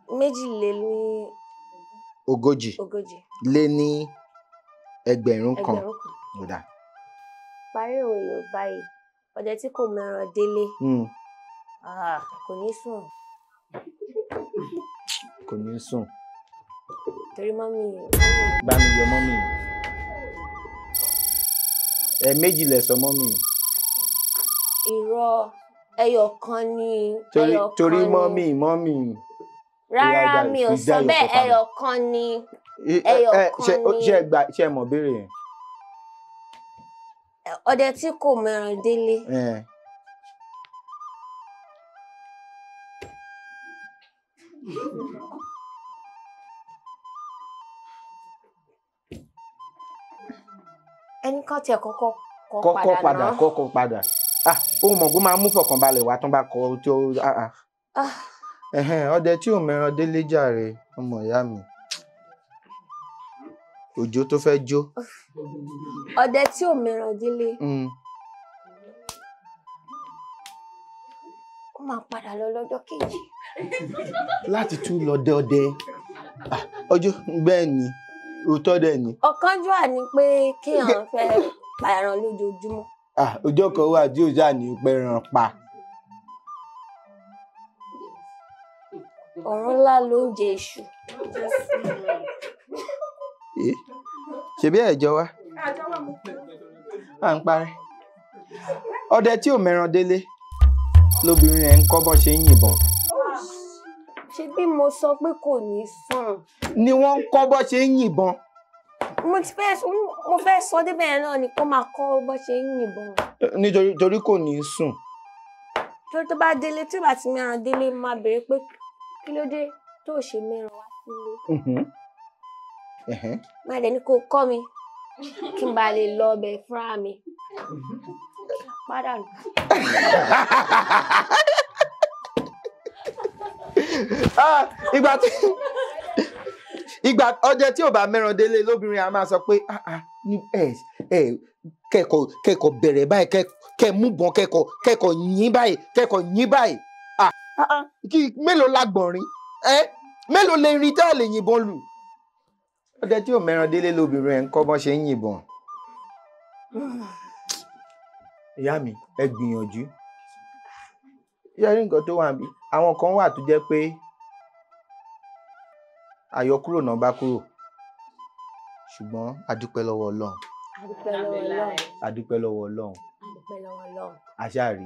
Speaker 4: 42.
Speaker 3: Lé ní 1,000. Ó dáa.
Speaker 4: Parí òwe Yorùbá yìí, ọdẹ tí kò mẹ́ran délé kò ní sùn.
Speaker 3: Kò ní sùn.
Speaker 4: Torí mọ́mì.
Speaker 3: Bá mi yọ mọ́mì. Ẹ méjì lẹ sọ mọ́mì.
Speaker 4: Irọ́, ẹyọ kan ni.
Speaker 3: Torí mọ́mì mọ́mì.
Speaker 4: Rárá, mi ò sọ bẹ́ẹ̀, ẹyọ kan ni. Ẹyọ kan ni.
Speaker 3: Ṣé ẹ gbà, ṣé ẹ mọ̀ béèrè yẹn?
Speaker 4: Ọdẹ tí kò mẹ́ran délé. Ẹni kan tiẹ̀ kọ́kọ́ kọ́ padà náà.
Speaker 3: Kọ́kọ́ padà. Ah, ó mọ̀ kó máa mú fọkànbalẹ̀ wá tán bá kọ tó. Ọdẹ tí ò mẹ́ran délé jàre, ọmọ ìyá mi. Òjò tó fẹ́ jó.
Speaker 4: Ọdẹ tí ò mẹ́ran délé. Ó máa padà lọ lọ́jọ́ kejì.
Speaker 3: Láti tún lọ dẹ ọdẹ. Ọjọ́ bẹ́ẹ̀ ni, òótọ́ dẹ̀ ni.
Speaker 4: Ọ̀kánjúà ni pé kéèyàn fẹ́ pa ẹran lójoojúmọ́.
Speaker 3: Ọjọ́ kan wà tí ò ṣáà ní pẹran pa.
Speaker 4: Ọ̀run ńlá ló ń jẹ iṣu.
Speaker 3: Ṣebí ẹ̀jọ̀ wa? À ń parí. Ọdẹ tí ò mẹ́ran délé lóbìnrin rẹ̀ ń kọ́ bọ́ ṣe ń yìnbọn.
Speaker 4: Ṣé bí mo sọ pé kò ní sùn?
Speaker 3: Ni wọ́n ń kọ́ bọ́ ṣe ń yìnbọn.
Speaker 4: Mo fẹ́ sọ débẹ̀ yẹn náà ni kó máa kọ́ bọ́ ṣe ń yìnbọn.
Speaker 3: Nítorí kò ní sùn.
Speaker 4: Torí tó bá délé, tí ò bá ti mẹ́ran délé, máa béèrè pé kí ló dé tó ṣe mẹ́ran wá sílé. Má dẹ̀ ní kó kọ́ mi kí n bá lè lọ ọbẹ̀ fúnra mi. Padà nù.
Speaker 3: Ìgbà ọdẹ tí ò bá mẹ́ran délé lóbìnrin a máa sọ pé kẹ́kọ̀ọ́ bẹ̀rẹ̀ báyìí, kẹ́ mú bọn, kẹ́kọ̀ọ́ yín báyìí, kẹ́kọ̀ọ́ yín báyìí. Kí mélòó lágbọ̀nrín, mélòó lè rin tá a lè yìnbọn lù? Ọdẹ tí ò mẹ́ran délé lóbìnrin ẹ̀ ń kọ́ bọ́n ṣe ń yìnbọn. Ìyá mi, ẹ gbìyànjú. Ṣé rí nǹkan tó wà níbí? Àwọn kan wà tó jẹ́ pé àyọkúrò náà bá kúrò. Ṣùgbọ́n a dúpẹ́ lọ́wọ́ Ọlọ́run.
Speaker 4: A dúpẹ́ lọ́wọ́ Ọlọ́run.
Speaker 3: A dúpẹ́ lọ́wọ́ Ọlọ́run.
Speaker 4: A dúpẹ́ lọ́wọ́ Ọlọ́run.
Speaker 3: A ṣáà rí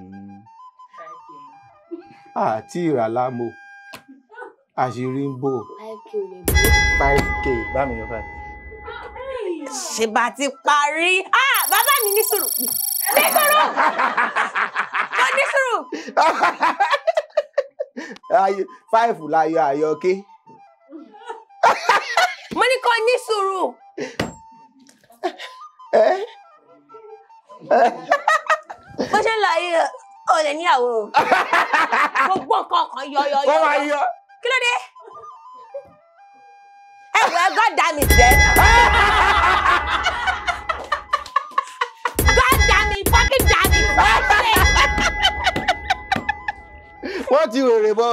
Speaker 3: àti ìràlámò. Àṣírí ń bò.
Speaker 4: 5K ò lè bò.
Speaker 3: 5K bá mi yọ 5.
Speaker 4: Ṣé bá ti parí? Bàbá mi ní sùúrù. Ní sùúrù. Mo ní sùúrù.
Speaker 3: 5 láyọ̀ àyọké.
Speaker 4: Mo ní kó ní sùúrù. Bó ṣe ń lọ yìí, o lè níyàwó. Gbogbo nǹkan kan yọ yọ yọ.
Speaker 3: Ó máa yọ.
Speaker 4: Kí ló dé? Ẹ wọ ẹ, God damn it then. God damn it, fucking damn it.
Speaker 3: Wọ́n ti wèrè bọ́.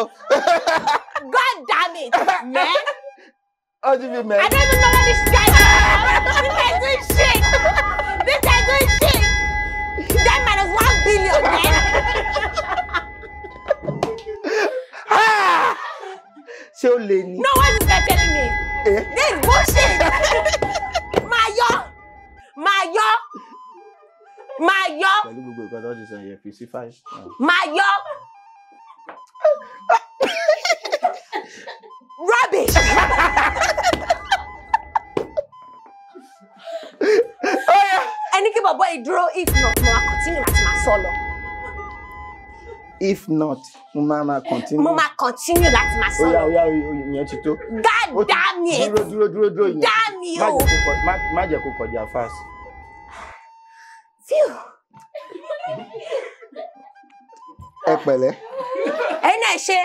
Speaker 4: God damn it, man.
Speaker 3: Ó ti fi mẹ́.
Speaker 4: I don't even know what this guy is. This guy is doing shit. This guy is doing shit. That minus 1 billion, man.
Speaker 3: Ṣé ó lè ní?
Speaker 4: No, what is that telling me? This is bullshit. Máa yọ. Máa yọ.
Speaker 3: Pẹ̀lú gbogbo nǹkan tó ti sọ yẹn, fi sí 5.
Speaker 4: Máa yọ. Rubbish. Ẹni kí bọ̀bọ̀ yìí dúró, if not, mo máa continue láti máa sọ lọ.
Speaker 3: If not, mo máa continue.
Speaker 4: Mo máa continue láti máa sọ lọ.
Speaker 3: Oya oya ìyẹn ti tó.
Speaker 4: God damn it.
Speaker 3: Dúró dúró dúró dúró ìyẹn.
Speaker 4: Damn you.
Speaker 3: Má jẹ́ kó kọjá fast.
Speaker 4: Phew.
Speaker 3: Ẹ pẹ̀lẹ́.
Speaker 4: Ẹ̀yin náà ṣe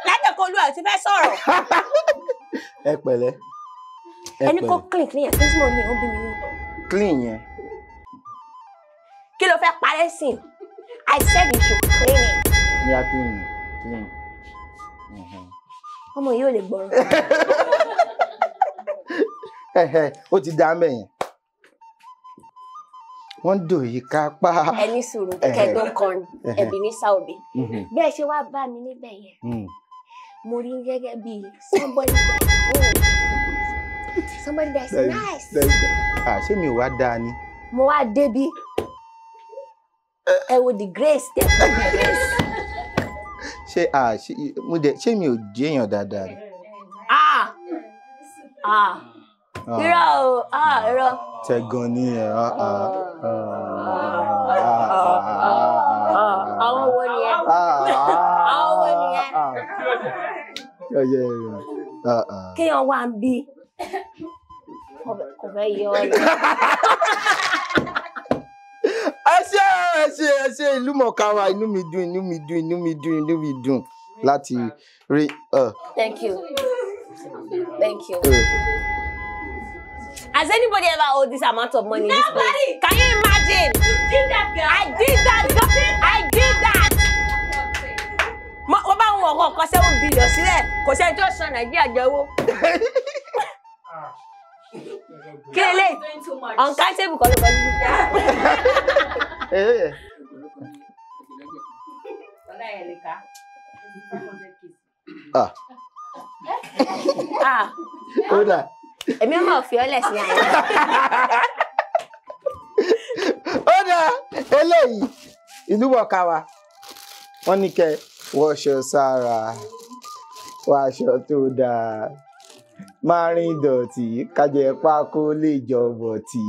Speaker 4: látọ̀kọ̀ olúwa ti fẹ́ sọ̀rọ̀.
Speaker 3: Ẹ pẹ̀lẹ́.
Speaker 4: Ẹni kó clean clean yẹn, kí mo ní òun bí mi nínú.
Speaker 3: Clean yẹn.
Speaker 4: Kí ló fẹ́ parẹ́ sí? I said you should clean it.
Speaker 3: Yeah, clean, clean.
Speaker 4: Ọmọ yìí ò lè gbọ́rọ̀.
Speaker 3: Ó ti dá mẹ́yìn. Wọ́n dò yí ká pa.
Speaker 4: Ẹ ní sùúrù kẹ́gbọ́n kan ẹ̀bí ní Sáòbí. Bí ẹ ṣe wá bá mi níbẹ̀ yẹn, mo rí gẹ́gẹ́ bí somebody somebody that's nice.
Speaker 3: Ṣé mi ò wá dáa ni?
Speaker 4: Mo wá débi. Ẹ wo the grace, the grace.
Speaker 3: Ṣé ṣé mi ò jẹ́yàn dáadáa ni?
Speaker 4: Irọ́ o, irọ́.
Speaker 3: Tẹ̀gàn ni ẹ̀.
Speaker 4: Àwọn wo ni ẹ? Àwọn wo ni ẹ? Kéèyàn wá ń bí kò fẹ́ yọ ọ́ lọ.
Speaker 3: Ẹ ṣé ẹ ṣé ẹ ṣé ìlú mọ̀ọ́ká wa, inú mi dùn, inú mi dùn, inú mi dùn, inú mi dùn láti rí.
Speaker 4: Thank you. Thank you. Has anybody ever owed this amount of money? Nobody! This place? Can you imagine?
Speaker 5: You did that, girl.
Speaker 4: I did that, girl. I did that. Wọ́n bá wọn ọkọ̀ kan 7 billion sílẹ̀, kò sẹ́ni tó san Nàìjíríà jẹ owó. Kí lélẹ̀? Uncountable kan ló kọ níbi.
Speaker 3: Ó dà.
Speaker 4: Èmi máa fi ọ́ lẹ̀ sí àyè.
Speaker 3: Ó dà, eléyìí ìlú mọ̀ọ́ká wa, wọ́n ní kẹ́ wọṣọ sára, wàṣọ tó dáa, máa rìn dọ̀tí, kájẹ pákó lè jọ bọ̀tí.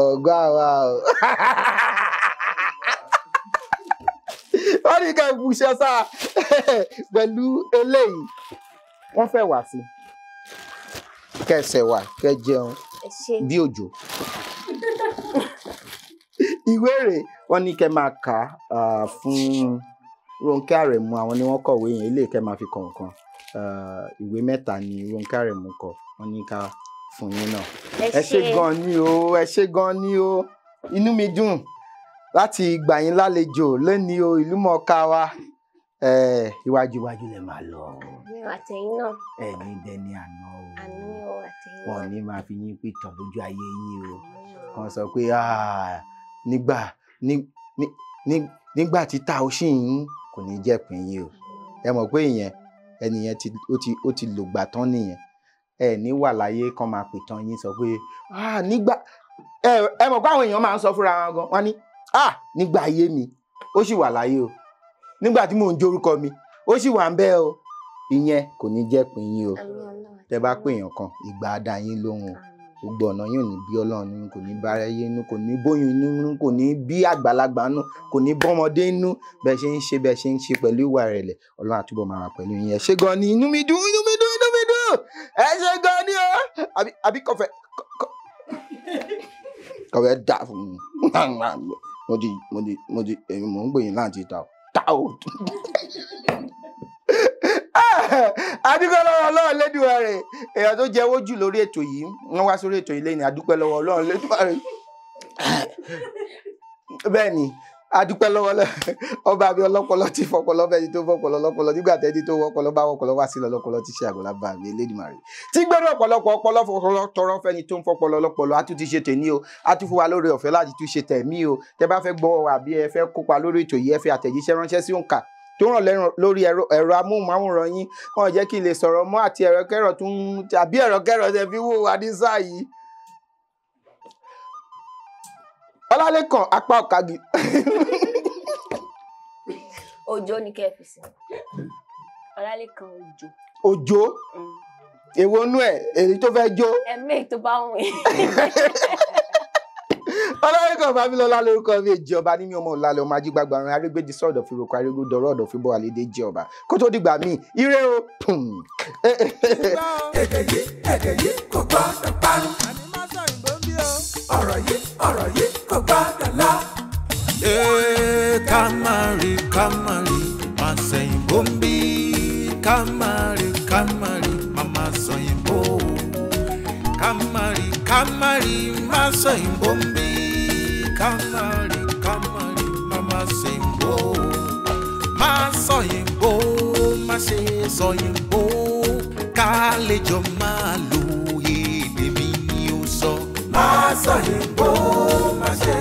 Speaker 3: Ọ̀gá wa o. Wọ́n ní kẹ́ wọṣọ sára pẹ̀lú eléyìí, wọ́n fẹ́ wá sí kẹsẹ̀ wà kẹ jẹun bí òjò. Ìwé rẹ̀ wọ́n ní kẹ́ máa kà á fún Rónkẹ́ Àrẹ̀mú, àwọn ni wọ́n kọ̀wé yẹn, eléyìí kẹ́ máa fi kọ̀ọ̀kan. Ìwé 3 ni Rónkẹ́ Àrẹ̀mú kọ, wọ́n ní ká fún yín náà. Ẹ ṣé gan ni o, ẹ ṣé gan ni o, inú mi dùn láti gbà yín lálejò lónìí o, ìlú mọ̀ọ́ká wa. Iwájú iwájú lẹ máa lọ.
Speaker 4: Àtẹ̀yìn náà.
Speaker 3: Ẹ ní dẹni àná o.
Speaker 4: Àmín o, àtẹ̀yìn náà.
Speaker 3: Wọn ní máa fi yín pìtàn lójú ayé yín o. Kan sọ pé nígbà tí tá o ṣì ń kò ní jẹ́ pín yín o. Ẹ mọ̀ pé ìyẹn ẹnìyẹn ó ti lògbà tán nìyẹn. Ẹ ní wà láyé kan máa pìtàn yín sọ pé nígbà ẹ mọ̀ pé àwọn èèyàn máa ń sọ fúnra wọn gan. Wọ́n ní nígbà ayé mi ó sì wà láyé o. Nígbà tí mò ń jorúkọ mi ó sì wà ń bẹ́ẹ̀ o. Ìyẹn kò ní jẹ́ pín yín o. Tẹ́ bá pè èèyàn kan, ìgbà á dá yín lóhùn o. Gbogbo ọ̀nà yóò ní bí Ọlọ́run nínú, kò ní bá aráyé nínú, kò ní bóyún inú, kò ní bí àgbàlagbà nínú, kò ní bọ́mọdé nínú. Bẹ́ẹ̀ ṣe ń ṣe, bẹ́ẹ̀ ṣe ń ṣe pẹ̀lú ìwà ìrẹ̀lẹ̀, Ọlọ́run àtúbọ̀ máa wà pẹ̀lú yín. Ẹ ṣé gan ni, inú mi dùn, inú mi dùn, inú mi dùn. Ẹ ṣé gan ni o. Àbí kọfẹ́ dà fún mi. Mo di èmi mò ń gbè yín láti ta o. Ta o. Adúpẹ́ lọ́wọ́ Ọlọ́run Lédùmarè, èèyàn tó jẹ́wọ́ jù lórí ètò yìí, wọ́n wá sórí ètò yìí lẹ́yìn. Adúpẹ́ lọ́wọ́ Ọlọ́run Lédùmarè. Bẹ́ẹ̀ ni, adúpẹ́ lọ́wọ́ ọba mi ọlọ́pọlọ tí fọpọlọ fẹ́ni tó fọpọlọ lọ́pọlọ nígbà tẹ́ni tó wọ́pọlọ bá wọ́pọlọ wá sí lọ́pọlọ tí ṣe àgọ́lá bá mi Elédùmarè tí gbẹ́rù ọ̀pọ̀lọpọ̀ ọpọlọ fọpọlọ tọrọ fẹ́ni tó ń fọpọlọ lọ́pọlọ. A tún ti ṣe tèmi o, a tún fún wa lórí ọ̀fẹ́ láti tún ṣe tẹ̀mí o. Tẹ́ bá fẹ́ gbọ́ àbí ẹ fẹ́ kópa lórí ètò yìí, ẹ fi àtẹ̀jíṣẹ́ ránṣẹ́ sí òǹkà tó ràn lẹ́rùn lórí ẹ̀rọ amóhùnmáwòrán yín. Wọn jẹ́ kí n lè sọ̀rọ̀ mọ́ àti ẹ̀rọ kẹ́rọ̀ tó ń tàbí ẹ̀rọ kẹ́rọ̀ tẹ fi wò wá ní sáà yìí. Ọlálékan apá ọ̀kadì.
Speaker 4: Òjó ni kẹ́ ẹ fi sí. Ọlálékan Òjó.
Speaker 3: Òjó, èwo nú ẹ èyí tó fẹ́ jó?
Speaker 4: Ẹ̀mí tó bá wù yín.
Speaker 3: Ọlálékan Fámilọ́lá lórúkọ mi, èjì ọba ní mi, ọmọ ọ̀làlẹ̀, ọmọ ajígbàgbà ọ̀run arégbèjì sọ̀dọ̀ fi roko arégbèdọ̀rọ̀ ọ̀dọ̀ fi bọ́ àlédè jẹ ọba kó tó dìgbà míì, ire o.
Speaker 1: Èdè yìí, èdè yìí kò gbọ́dọ̀ parun. Ọ̀rọ̀ yìí, ọ̀rọ̀ yìí kò gbọ́dọ̀ lọ.
Speaker 2: Ká má rí, ká má rí, má sẹ̀yìnbó ń bí. Ká má rí, ká má rí, má má sọ̀yìnbó. Ká má rí, ká má rí, má sọ̀yìnbó ń bí. Ká má rí, ká má rí, má má sẹ̀yìnbó. Má sọ̀yìnbó, má ṣe sọ̀yìnbó. Ká lè jọ máa lo èdè mi ni ó sọ.
Speaker 1: Má sọ̀yìnbó, má ṣe